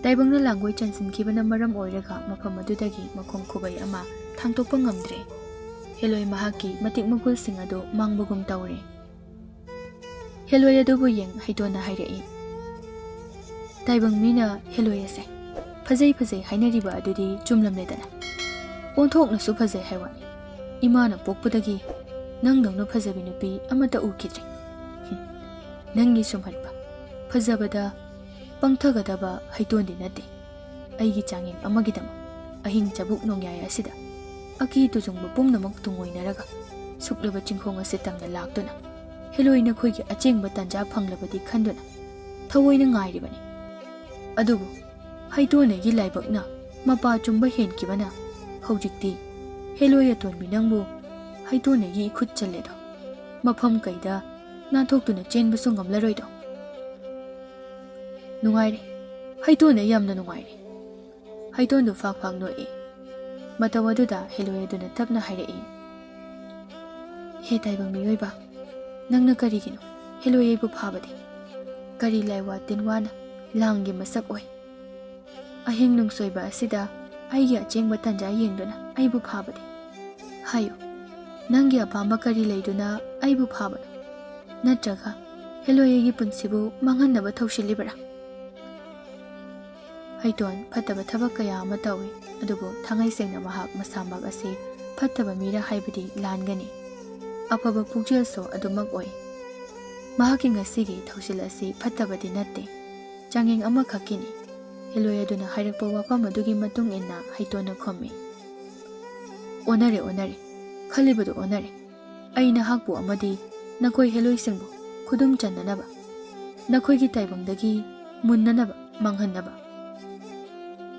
ꯇꯥꯏꯕꯪꯅ ꯂꯥꯡꯒꯣꯏ ꯆꯟꯁꯤꯟꯈꯤꯕꯅ ꯃꯔꯝ ꯑꯣꯏꯔꯒ ꯃꯐꯝ ꯑꯗꯨꯗꯒꯤ ꯃꯈꯣꯡ ꯈꯨꯕꯩ ꯑꯃ ꯊꯥꯡꯗꯣꯛꯄ ꯉꯝꯗ꯭ꯔꯦ꯫ ꯍꯦꯂꯣꯏ ꯃꯍꯥꯛꯀꯤ ꯃꯇꯤꯛ ꯃꯒꯨꯜꯁꯤꯡ ꯑꯗꯨ ꯃꯥꯡꯕꯒꯨꯝ ꯇꯧꯔꯦ꯫ ꯍꯦꯂꯣꯏ ꯑꯗꯨꯕꯨ ꯌꯦꯡ ꯍꯩꯇꯣꯟꯅ ꯍꯥꯏꯔꯛꯏ, "ꯇꯥꯏꯕꯪ ꯃꯤꯅ ꯍꯦꯂꯣꯏ ꯑꯁꯦ ꯐꯖꯩ ꯐꯖꯩ ꯍꯥꯏꯅꯔꯤꯕ ꯑꯗꯨꯗꯤ ꯆꯨꯝꯂꯝꯂꯦꯗꯅ꯫ ꯑꯣꯟꯊꯣꯛꯅꯁꯨ ꯐꯖꯩ ꯍꯥꯏ ꯋꯥꯅꯤ꯫ ꯏꯃꯥꯅ ꯄꯣꯛꯄꯗꯒꯤ ꯅꯪꯗꯧꯅ ꯐꯖꯕꯤ ꯅꯨꯄꯤ ꯑꯃꯠꯇ ꯎꯈꯤꯗ꯭ꯔꯤ꯫ ꯍꯨꯝ, ꯅꯪꯒꯤ ꯁꯨꯝꯍꯠꯄ ꯐꯖꯕꯗ ꯄꯪꯊꯒꯗꯕ ꯍꯩꯇꯣꯟꯗꯤ ꯅꯠꯇꯦ꯫ ꯑꯩꯒꯤ ꯆꯥꯡꯌꯦꯡ ꯑꯃꯒꯤꯗꯃꯛ ꯑꯍꯤꯡ ꯆꯕꯨꯛ ꯅꯣꯡꯌꯥꯏ ꯑꯁꯤꯗ ꯑꯀꯤ ꯇꯨꯖꯨꯡꯕ ꯄꯨꯝꯅꯃꯛ ꯇꯨꯡꯑꯣꯏꯅꯔꯒ ꯁꯨꯛꯂꯕ ꯆꯤꯡꯈꯣꯡ ꯑꯁꯤ ꯇꯝꯅ ꯂꯥꯛꯇꯨꯅ ꯍꯦꯂꯣꯏ ꯅꯈꯣꯏꯒꯤ ꯑꯆꯦꯡꯕ ꯇꯥꯟꯖꯥ ꯐꯪꯂꯕꯗꯤ ꯈꯟꯗꯨꯅ ꯊꯑꯣꯏꯅ ꯉꯥꯏꯔꯤꯕꯅꯤ꯫ ꯑꯗꯨꯕꯨ ꯍꯩꯇꯣꯟꯅꯒꯤ ꯂꯥꯏꯕꯛꯅ ꯃꯄꯥ ꯆꯨꯝꯕ ꯍꯦꯟꯈꯤꯕꯅ ꯍꯧꯖꯤꯛꯇꯤ ꯍꯦꯂꯣꯏ ꯑꯇꯣꯟꯕꯤ ꯅꯪꯕꯨ ꯍꯩꯇꯣꯟꯅꯒꯤ ꯏꯈꯨꯠ ꯆꯜꯂꯦꯗꯣ꯫ ꯃꯐꯝ ꯀꯩꯗ ꯅꯥꯟꯊꯣꯛꯇꯨꯅ ꯆꯦꯟꯕꯁꯨ ꯉꯝꯂꯔꯣꯏꯗꯣ꯫ ꯅꯨꯡꯉꯥꯏꯔꯦ, ꯍꯩꯇꯣꯟꯅ ꯌꯥꯝꯅ ꯅꯨꯡꯉꯥꯏꯔꯦ꯫" ꯍꯩꯇꯣꯟꯗꯨ ꯐꯥꯛ ꯐꯥꯛ ꯅꯣꯛꯏ꯫ ꯃꯇꯧ ꯑꯗꯨꯗ ꯍꯦꯂꯣꯏ ꯑꯗꯨꯅ ꯇꯞꯅ ꯍꯥꯏꯔꯛꯏ, "ꯍꯦ ꯇꯥꯏꯕꯪ ꯃꯤꯑꯣꯏꯕ, ꯅꯪꯅ ꯀꯔꯤꯒꯤꯅꯣ ꯍꯦꯂꯣꯏ ꯑꯩꯕꯨ ꯐꯥꯕꯗꯤ? ꯀꯔꯤ ꯂꯥꯏꯋꯥ ꯇꯤꯟꯋꯥꯅ ꯂꯥꯡꯒꯤ ꯃꯁꯛ ꯑꯣꯏ? ꯑꯍꯤꯡ ꯅꯨꯡꯁꯣꯏꯕ ꯑꯁꯤꯗ ꯑꯩꯒꯤ ꯑꯆꯦꯡꯕ ꯇꯥꯟꯖꯥ ꯌꯦꯡꯗꯨꯅ ꯑꯩꯕꯨ ꯐꯥꯕꯗꯤ? ꯍꯥꯏꯌꯨ, ꯅꯪꯒꯤ ꯑꯄꯥꯝꯕ ꯀꯔꯤ ꯂꯩꯗꯨꯅ ꯑꯩꯕꯨ ꯐꯥꯕꯅꯣ? ꯅꯠꯇ꯭ꯔꯒ ꯍꯦꯂꯣꯏ ꯑꯩꯒꯤ ꯄꯨꯟꯁꯤꯕꯨ ꯃꯥꯡꯍꯟꯅꯕ ꯊꯧꯁꯤꯜꯂꯤꯕꯔꯥ?" ꯍꯩꯇꯣꯟ ꯐꯠꯇꯕ ꯊꯕꯛ ꯀꯌꯥ ꯑꯃ ꯇꯧꯏ, ꯑꯗꯨꯕꯨ ꯊꯥꯡꯉꯩ ꯁꯦꯡꯅ ꯃꯍꯥꯛ ꯃꯁꯥꯃꯛ ꯑꯁꯤ ꯐꯠꯇꯕ ꯃꯤꯔ ꯍꯥꯏꯕꯗꯤ ꯂꯥꯟꯒꯅꯤ꯫ ꯑꯐꯕ ꯄꯨꯛꯆꯦꯜꯁꯨ ꯑꯗꯨꯃꯛ ꯑꯣꯏ꯫ ꯃꯍꯥꯛꯀꯤ ꯉꯁꯤꯒꯤ ꯊꯧꯁꯤꯜ ꯑꯁꯤ ꯐꯠꯇꯕꯗꯤ ꯅꯠꯇꯦ, ꯆꯥꯡꯌꯦꯡ ꯑꯃꯈꯛꯀꯤꯅꯤ꯫ ꯍꯦꯂꯣꯏ ꯑꯗꯨꯅ ꯍꯥꯏꯔꯛꯄ ꯋꯥꯐꯝ ꯑꯗꯨꯒꯤ ꯃꯇꯨꯡ ꯏꯟꯅ ꯍꯩꯇꯣꯟꯅ ꯈꯨꯝꯃꯤ, "ꯑꯣꯟꯅꯔꯦ, ꯑꯣꯟꯅꯔꯦ, ꯈꯜꯂꯤꯕꯗꯨ ꯑꯣꯟꯅꯔꯦ꯫ ꯑꯩ ꯅꯍꯥꯛꯄꯨ ꯑꯃꯗꯤ ꯅꯈꯣꯏ ꯍꯦꯂꯣꯏꯁꯤꯡꯕꯨ ꯈꯨꯗꯨꯝ ꯆꯟꯅꯅꯕ, ꯅꯈꯣꯏꯒꯤ ꯇꯥꯏꯕꯪꯗꯒꯤ ꯃꯨꯟꯅꯅꯕ, ꯃꯥꯡꯍꯟꯅꯕ,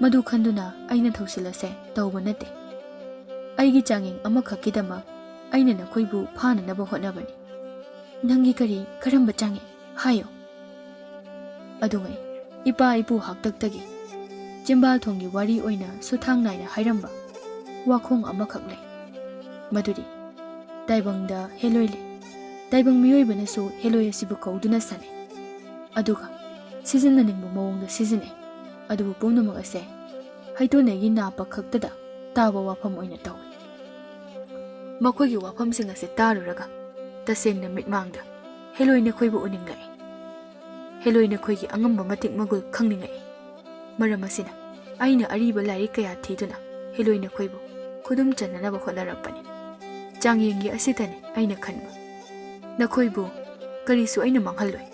ꯃꯗꯨ ꯈꯟꯗꯨꯅ ꯑꯩꯅ ꯊꯧꯁꯤꯜ ꯑꯁꯦ ꯇꯧꯕ ꯅꯠꯇꯦ꯫ ꯑꯩꯒꯤ ꯆꯥꯡꯌꯦꯡ ꯑꯃꯈꯛꯀꯤꯗꯃꯛ ꯑꯩꯅ ꯅꯈꯣꯏꯕꯨ ꯐꯥꯅꯅꯕ ꯍꯣꯠꯅꯕꯅꯤ꯫ ꯅꯪꯒꯤ ꯀꯔꯤ, ꯀꯔꯝꯕ ꯆꯥꯡꯌꯦꯡ? ꯍꯥꯏꯌꯨ꯫" ꯑꯗꯨꯉꯩ ꯏꯄꯥ ꯏꯄꯨ ꯍꯥꯛꯇꯛꯇꯒꯤ ꯆꯤꯝꯕꯥꯜ ꯊꯣꯡꯒꯤ ꯋꯥꯔꯤ ꯑꯣꯏꯅ ꯁꯨꯊꯥꯡ ꯅꯥꯏꯅ ꯍꯥꯏꯔꯝꯕ ꯋꯥꯈꯣꯡ ꯑꯃꯈꯛ ꯂꯩ꯫ ꯃꯗꯨꯗꯤ ꯇꯥꯏꯕꯪꯗ ꯍꯦꯂꯣꯏ ꯂꯩ꯫ ꯇꯥꯏꯕꯪ ꯃꯤꯑꯣꯏꯕꯅꯁꯨ ꯍꯦꯂꯣꯏ ꯑꯁꯤꯕꯨ ꯀꯧꯗꯨꯅ ꯁꯥꯟꯅꯩ꯫ ꯑꯗꯨꯒ ꯁꯤꯖꯤꯟꯅꯅꯤꯡꯕ ꯃꯑꯣꯡꯗ ꯁꯤꯖꯤꯟꯅꯩ꯫ ꯑꯗꯨꯕꯨ ꯄꯨꯝꯅꯃꯛ ꯑꯁꯦ ꯍꯩꯇꯣꯟꯅꯒꯤ ꯅꯥꯄ ꯈꯛꯇꯗ ꯇꯥꯕ ꯋꯥꯐꯝ ꯑꯣꯏꯅ ꯇꯧꯏ꯫ ꯃꯈꯣꯏꯒꯤ ꯋꯥꯐꯝꯁꯤꯡ ꯑꯁꯤ ꯇꯥꯔꯨꯔꯒ ꯇꯁꯦꯡꯅ ꯃꯤꯠꯃꯥꯡꯗ ꯍꯦꯂꯣꯏ ꯅꯈꯣꯏꯕꯨ ꯎꯅꯤꯡꯂꯛꯏ꯫ ꯍꯦꯂꯣꯏ ꯅꯈꯣꯏꯒꯤ ꯑꯉꯝꯕ ꯃꯇꯤꯛ ꯃꯒꯨꯜ ꯈꯪꯅꯤꯡꯂꯛꯏ꯫ ꯃꯔꯝ ꯑꯁꯤꯅ, ꯑꯩꯅ ꯑꯔꯤꯕ ꯂꯥꯏꯔꯤꯛ ꯀꯌꯥ ꯊꯤꯗꯨꯅ ꯍꯦꯂꯣꯏ ꯅꯈꯣꯏꯕꯨ ꯈꯨꯗꯨꯝ ꯆꯟꯅꯅꯕ ꯍꯣꯠꯅꯔꯛꯄꯅꯤ꯫ ꯆꯥꯡꯌꯦꯡꯒꯤ ꯑꯁꯤꯗꯅꯤ ꯑꯩꯅ ꯈꯟꯕ꯫ ꯅꯈꯣꯏꯕꯨ ꯀꯔꯤꯁꯨ ꯑꯩꯅ ꯃꯥꯡꯍꯜꯂꯣꯏ꯫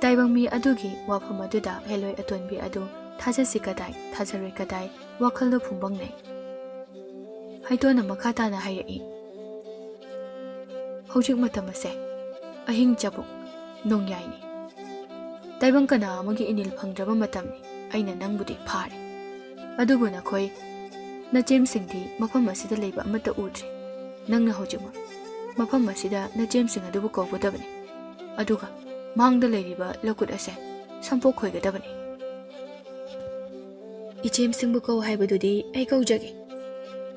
ꯇꯥꯏꯕꯪ ꯃꯤ ꯑꯗꯨꯒꯤ ꯋꯥꯐꯝ ꯑꯗꯨꯗ ꯍꯦꯂꯣꯏ ꯑꯇꯣꯟꯕꯤ ꯑꯗꯨ ꯊꯥꯖꯁꯤ ꯀꯗꯥꯏ, ꯊꯥꯖꯔꯣꯏ ꯀꯗꯥꯏ, ꯋꯥꯈꯜꯗ ꯐꯨꯝꯕꯪꯅꯩ꯫ ꯍꯩꯇꯣꯟꯅ ꯃꯈꯥ ꯇꯥꯅ ꯍꯥꯏꯔꯛꯏ, ꯍꯧꯖꯤꯛ ꯃꯇꯝ ꯑꯁꯦ ꯑꯍꯤꯡ ꯆꯕꯨꯛ ꯅꯣꯡꯌꯥꯏꯅꯤ꯫ ꯇꯥꯏꯕꯪ ꯀꯅꯥ ꯑꯃꯒꯤ ꯏꯅꯤꯜ ꯐꯪꯗ꯭ꯔꯕ ꯃꯇꯝꯅꯤ꯫ ꯑꯩꯅ ꯅꯪꯕꯨꯗꯤ ꯐꯥꯔꯦ, ꯑꯗꯨꯕꯨ ꯅꯈꯣꯏ ꯅꯆꯦꯝꯁꯤꯡꯗꯤ ꯃꯐꯝ ꯑꯁꯤꯗ ꯂꯩꯕ ꯑꯃꯠꯇ ꯎꯗ꯭ꯔꯤ꯫ ꯅꯪꯅ ꯍꯧꯖꯤꯛꯃꯛ ꯃꯐꯝ ꯑꯁꯤꯗ ꯅꯆꯦꯝꯁꯤꯡ ꯑꯗꯨꯕꯨ ꯀꯧꯒꯗꯕꯅꯤ, ꯑꯗꯨꯒ ꯃꯥꯡꯗ ꯂꯩꯔꯤꯕ ꯂꯧꯀꯨꯠ ꯑꯁꯦ ꯁꯝꯄꯣꯛ ꯈꯣꯏꯒꯗꯕꯅꯤ꯫ ꯏꯆꯦꯝꯁꯤꯡꯕꯨ ꯀꯧ ꯍꯥꯏꯕꯗꯨꯗꯤ ꯑꯩ ꯀꯧꯖꯒꯦ,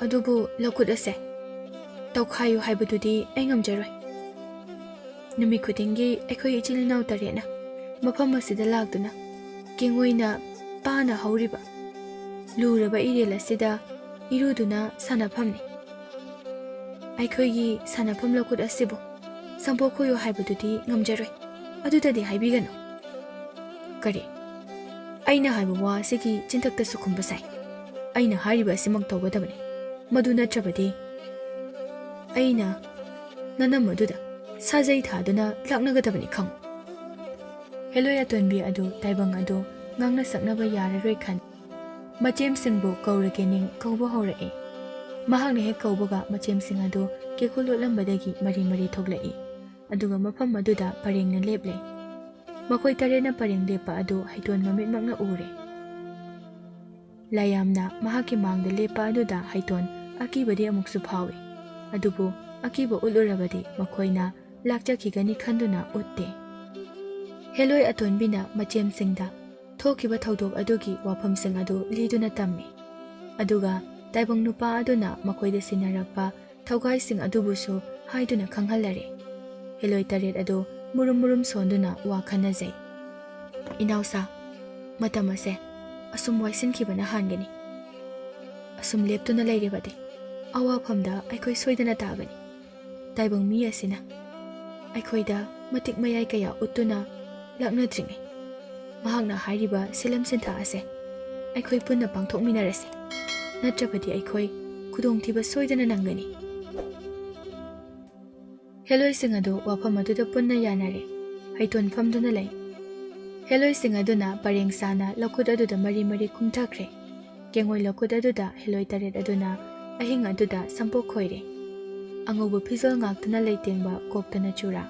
ꯑꯗꯨꯕꯨ ꯂꯧꯀꯨꯠ ꯑꯁꯦ ꯇꯧꯈꯥꯏꯌꯨ ꯍꯥꯏꯕꯗꯨꯗꯤ ꯑꯩ ꯉꯝꯖꯔꯣꯏ꯫ ꯅꯨꯃꯤꯠ ꯈꯨꯗꯤꯡꯒꯤ ꯑꯩꯈꯣꯏ ꯏꯆꯤꯜ ꯏꯅꯥꯎ ꯇꯔꯦꯠꯅ ꯃꯐꯝ ꯑꯁꯤꯗ ꯂꯥꯛꯇꯨꯅ ꯀꯦꯡꯉꯣꯏꯅ ꯄꯥꯅ ꯍꯧꯔꯤꯕ ꯂꯨꯔꯕ ꯏꯔꯦꯜ ꯑꯁꯤꯗ ꯏꯔꯨꯗꯨꯅ ꯁꯥꯟꯅꯐꯝꯅꯤ꯫ ꯑꯩꯈꯣꯏꯒꯤ ꯁꯥꯟꯅꯐꯝ ꯂꯧꯀꯨꯠ ꯑꯁꯤꯕꯨ ꯁꯝꯄꯣꯛ ꯈꯣꯏꯌꯨ ꯍꯥꯏꯕꯗꯨꯗꯤ ꯉꯝꯖꯔꯣꯏ꯫ ꯑꯗꯨꯗꯗꯤ ꯍꯥꯏꯕꯤꯒꯅꯨ꯫ ꯀꯔꯤ? ꯑꯩꯅ ꯍꯥꯏꯕ ꯋꯥ ꯑꯁꯤꯒꯤ ꯆꯤꯟꯊꯛꯇꯁꯨ ꯈꯨꯝꯕ ꯁꯥꯏ꯫ ꯑꯩꯅ ꯍꯥꯏꯔꯤꯕ ꯑꯁꯤꯃꯛ ꯇꯧꯒꯗꯕꯅꯤ꯫ ꯃꯗꯨ ꯅꯠꯇ꯭ꯔꯕꯗꯤ ꯑꯩꯅ ꯅꯅꯝ ꯑꯗꯨꯗ ꯁꯥꯖꯩ ꯊꯥꯗꯨꯅ ꯂꯥꯛꯅꯒꯗꯕꯅꯤ ꯈꯪꯉꯨ꯫ ꯍꯦꯂꯣꯏ ꯑꯇꯣꯟꯕꯤ ꯑꯗꯨ ꯇꯥꯏꯕꯪ ꯑꯗꯨ ꯉꯥꯡꯅ ꯁꯛꯅꯕ ꯌꯥꯔꯔꯣꯏ ꯈꯟ ꯃꯆꯦꯝꯁꯤꯡꯕꯨ ꯀꯧꯔꯒꯦ ꯅꯤꯡ ꯀꯧꯕ ꯍꯧꯔꯛꯏ꯫ ꯃꯍꯥꯛꯅ ꯍꯦꯛ ꯀꯧꯕꯒ ꯃꯆꯦꯝꯁꯤꯡ ꯑꯗꯨ ꯀꯦꯀꯨ ꯂꯣꯠꯂꯝꯕꯗꯒꯤ ꯃꯔꯤ ꯃꯔꯤ ꯊꯣꯛꯂꯛꯏ꯫ ꯑꯗꯨꯒ ꯃꯐꯝ ꯑꯗꯨꯗ ꯄꯔꯦꯡꯅ ꯂꯦꯞꯂꯦ꯫ ꯃꯈꯣꯏ ꯇꯔꯦꯠꯅ ꯄꯔꯦꯡ ꯂꯦꯞꯄ ꯑꯗꯨ ꯍꯩꯇꯣꯟ ꯃꯃꯤꯠꯃꯛꯅ ꯎꯔꯦ꯫ ꯂꯥꯏꯌꯥꯝꯅ ꯃꯍꯥꯛꯀꯤ ꯃꯥꯡꯗ ꯂꯦꯞꯄ ꯑꯗꯨꯗ ꯍꯩꯇꯣꯟ ꯑꯀꯤꯕꯗꯤ ꯑꯃꯨꯛꯁꯨ ꯐꯥꯎꯏ꯫ ꯑꯗꯨꯕꯨ ꯑꯀꯤꯕ ꯎꯠꯂꯨꯔꯕꯗꯤ ꯃꯈꯣꯏꯅ ꯂꯥꯛꯆꯈꯤꯒꯅꯤ ꯈꯟꯗꯨꯅ ꯎꯠꯇꯦ꯫ ꯍꯦꯂꯣꯏ ꯑꯇꯣꯟꯕꯤꯅ ꯃꯆꯦꯝꯁꯤꯡꯗ ꯊꯣꯛꯈꯤꯕ ꯊꯧꯗꯣꯛ ꯑꯗꯨꯒꯤ ꯋꯥꯐꯝꯁꯤꯡ ꯑꯗꯨ ꯂꯤꯗꯨꯅ ꯇꯝꯃꯤ꯫ ꯑꯗꯨꯒ ꯇꯥꯏꯕꯪ ꯅꯨꯄꯥ ꯑꯗꯨꯅ ꯃꯈꯣꯏꯗ ꯁꯤꯟꯅꯔꯛꯄ ꯊꯧꯒꯥꯏꯁꯤꯡ ꯑꯗꯨꯕꯨꯁꯨ ꯍꯥꯏꯗꯨꯅ ꯈꯪꯍꯜꯂꯔꯦ꯫ ꯍꯦꯂꯣꯏ ꯇꯔꯦꯠ ꯑꯗꯨ ꯃꯨꯔꯨꯝ ꯃꯨꯔꯨꯝ ꯁꯣꯟꯗꯨꯅ ꯋꯥ ꯈꯟꯅꯖꯩ꯫ "ꯏꯅꯥꯎꯁꯥ, ꯃꯇꯝ ꯑꯁꯦ ꯑꯁꯨꯝ ꯋꯥꯏꯁꯤꯟꯈꯤꯕꯅ ꯍꯥꯟꯒꯅꯤ꯫ ꯑꯁꯨꯝ ꯂꯦꯞꯇꯨꯅ ꯂꯩꯔꯕꯗꯤ ꯑꯋꯥꯐꯝꯗ ꯑꯩꯈꯣꯏ ꯁꯣꯏꯗꯅ ꯇꯥꯒꯅꯤ꯫ ꯇꯥꯏꯕꯪ ꯃꯤ ꯑꯁꯤꯅ ꯑꯩꯈꯣꯏꯗ ꯃꯇꯤꯛ ꯃꯌꯥꯏ ꯀꯌꯥ ꯎꯠꯇꯨꯅ ꯂꯥꯛꯅꯗ꯭ꯔꯤꯉꯩ, ꯃꯍꯥꯛꯅ ꯍꯥꯏꯔꯤꯕ ꯁꯤꯂꯝ ꯁꯤꯟꯊꯥ ꯑꯁꯦ ꯑꯩꯈꯣꯏ ꯄꯨꯟꯅ ꯄꯥꯡꯊꯣꯛꯃꯤꯟꯅꯔꯁꯤ꯫ ꯅꯠꯇ꯭ꯔꯕꯗꯤ ꯑꯩꯈꯣꯏ ꯈꯨꯗꯣꯡꯊꯤꯕ ꯁꯣꯏꯗꯅ ꯅꯪꯒꯅꯤ꯫ ꯍꯦꯂꯣꯏꯁꯤꯡ ꯑꯗꯨ ꯋꯥꯐꯝ ꯑꯗꯨꯗ ꯄꯨꯟꯅ ꯌꯥꯅꯔꯦ꯫ ꯍꯩꯇꯣꯟ ꯐꯝꯗꯨꯅ ꯂꯩ꯫ ꯍꯦꯂꯣꯏꯁꯤꯡ ꯑꯗꯨꯅ ꯄꯔꯦꯡ ꯁꯥꯅ ꯂꯧꯈꯨꯠ ꯑꯗꯨꯗ ꯃꯔꯤ ꯃꯔꯤ ꯀꯨꯝꯊꯈ꯭ꯔꯦ꯫ ꯀꯦꯡꯉꯣꯏ ꯂꯧꯈꯨꯠ ꯑꯗꯨꯗ ꯍꯦꯂꯣꯏ ꯇꯔꯦꯠ ꯑꯗꯨꯅ ꯑꯍꯤꯡ ꯑꯗꯨꯗ ꯁꯝꯄꯣꯛ ꯈꯣꯏꯔꯦ꯫ ꯑꯉꯧꯕ ꯐꯤꯖꯣꯜ ꯉꯥꯛꯇꯅ ꯂꯩꯇꯦꯡꯕ ꯀꯣꯛꯇꯅ ꯆꯨꯔꯥ꯫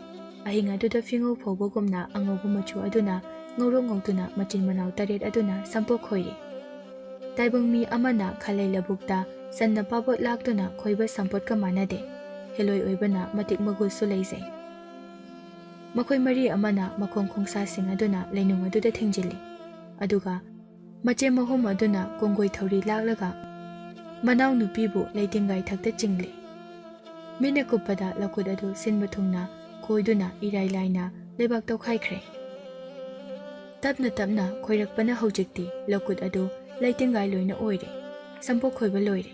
ꯑꯍꯤꯡ ꯑꯗꯨꯗ ꯐꯤꯉꯧ ꯐꯧꯕꯒꯨꯝꯅ ꯑꯉꯧꯕ ꯃꯆꯨ ꯑꯗꯨꯅ ꯉꯧꯔꯣꯛ ꯉꯧꯗꯨꯅ ꯃꯆꯤꯟ ꯃꯅꯥꯎ ꯇꯔꯦꯠ ꯑꯗꯨꯅ ꯁꯝꯄꯣꯛ ꯈꯣꯏꯔꯤ꯫ ꯇꯥꯏꯕꯪ ꯃꯤ ꯑꯃꯅ ꯈꯥꯂꯩ ꯂꯧꯕꯨꯛꯇ ꯁꯟꯅ ꯄꯥꯕꯣꯠ ꯂꯥꯛꯇꯨꯅ ꯈꯣꯏꯕ ꯁꯝꯄꯣꯠꯀ ꯃꯥꯟꯅꯗꯦ꯫ ꯍꯦꯂꯣꯏ ꯑꯣꯏꯕꯅ ꯃꯇꯤꯛ ꯃꯒꯨꯜꯁꯨ ꯂꯩꯖꯩ꯫ ꯃꯈꯣꯏ ꯃꯔꯤ ꯑꯃꯅ ꯃꯈꯣꯡ ꯈꯣꯡꯁꯥꯁꯤꯡ ꯑꯗꯨꯅ ꯂꯩꯅꯨꯡ ꯑꯗꯨꯗ ꯊꯤꯡꯖꯤꯜꯂꯤ꯫ ꯑꯗꯨꯒ ꯃꯆꯦꯝ ꯑꯍꯨꯝ ꯑꯗꯨꯅ ꯀꯣꯡꯒꯣꯏ ꯊꯧꯔꯤ ꯂꯥꯛꯂꯒ ꯃꯅꯥꯎꯅꯨꯄꯤꯕꯨ ꯂꯩꯇꯦꯡꯒꯥꯏ ꯊꯛꯇ ꯆꯤꯡꯂꯤ꯫ ꯃꯤꯠꯅ ꯀꯨꯞꯄꯗ ꯂꯧꯈꯨꯠ ꯑꯗꯨ ꯁꯤꯟꯕ ꯊꯨꯡꯅ ꯈꯣꯏꯗꯨꯅ ꯏꯔꯥꯏ ꯂꯥꯏꯅ ꯂꯩꯕꯥꯛ ꯇꯧꯈꯥꯏꯈ꯭ꯔꯦ꯫ ꯇꯞꯅ ꯇꯞꯅ ꯈꯣꯏꯔꯛꯄꯅ ꯍꯧꯖꯤꯛꯇꯤ ꯂꯧꯈꯨꯠ ꯑꯗꯨ ꯂꯩꯇꯦꯡꯒꯥꯏ ꯂꯣꯏꯅ ꯑꯣꯏꯔꯦ꯫ ꯁꯝꯄꯣꯛ ꯈꯣꯏꯕ ꯂꯣꯏꯔꯦ꯫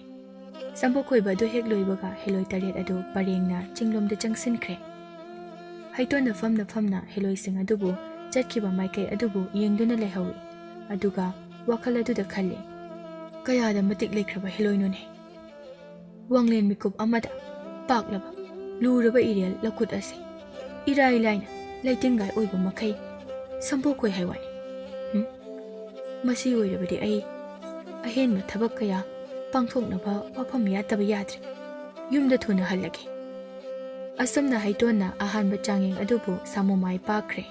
ꯁꯝꯄꯣꯛ ꯈꯣꯏꯕ ꯑꯗꯨ ꯍꯦꯛ ꯂꯣꯏꯕꯒ ꯍꯦꯂꯣꯏ ꯇꯔꯦꯠ ꯑꯗꯨ ꯄꯔꯦꯡꯅ ꯆꯤꯡꯂꯣꯝꯗ ꯆꯪꯁꯤꯟꯈ꯭ꯔꯦ꯫ ꯍꯩꯇꯣꯟꯅ ꯐꯝꯅ ꯐꯝꯅ ꯍꯦꯂꯣꯏꯁꯤꯡ ꯑꯗꯨꯕꯨ ꯆꯠꯈꯤꯕ ꯃꯥꯏꯀꯩ ꯑꯗꯨꯕꯨ ꯌꯦꯡꯗꯨꯅ ꯂꯩꯍꯧꯏ꯫ ꯑꯗꯨꯒ ꯋꯥꯈꯜ ꯑꯗꯨꯗ ꯈꯜꯂꯤ, "ꯀꯌꯥꯗ ꯃꯇꯤꯛ ꯂꯩꯈ꯭ꯔꯕ ꯍꯦꯂꯣꯏꯅꯣꯅꯦ! ꯋꯥꯡꯂꯦꯟ ꯃꯤꯀꯨꯞ ꯑꯃꯗ ꯄꯥꯛꯂꯕ, ꯂꯨꯔꯕ ꯏꯔꯦꯜ ꯂꯧꯈꯨꯠ ꯑꯁꯤ ꯏꯔꯥꯏ ꯂꯥꯏꯅ ꯂꯩꯇꯦꯡꯒꯥꯏ ꯑꯣꯏꯕ ꯃꯈꯩ ꯁꯝꯄꯣꯛ ꯈꯣꯏ ꯍꯥꯏ ꯋꯥꯅꯤ꯫ ꯎꯝ? ꯃꯁꯤ ꯑꯣꯏꯔꯕꯗꯤ ꯑꯩ ꯑꯍꯦꯟꯕ ꯊꯕꯛ ꯀꯌꯥ ꯄꯥꯡꯊꯣꯛꯅꯕ ꯋꯥꯐꯝ ꯌꯥꯠꯇꯕ ꯌꯥꯗ꯭ꯔꯦ꯫ ꯌꯨꯝꯗ ꯊꯨꯅ ꯍꯜꯂꯒꯦ꯫" ꯑꯁꯨꯝꯅ ꯍꯩꯇꯣꯟꯅ ꯑꯍꯥꯟꯕ ꯆꯥꯡꯌꯦꯡ ꯑꯗꯨꯕꯨ ꯁꯥꯃꯨ ꯃꯥꯏ ꯄꯥꯛꯈ꯭ꯔꯦ꯫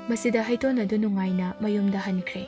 ꯃꯁꯤꯗ ꯍꯩꯇꯣꯟ ꯑꯗꯨ ꯅꯨꯡꯉꯥꯏꯅ ꯃꯌꯨꯝꯗ ꯍꯟꯈ꯭ꯔꯦ꯫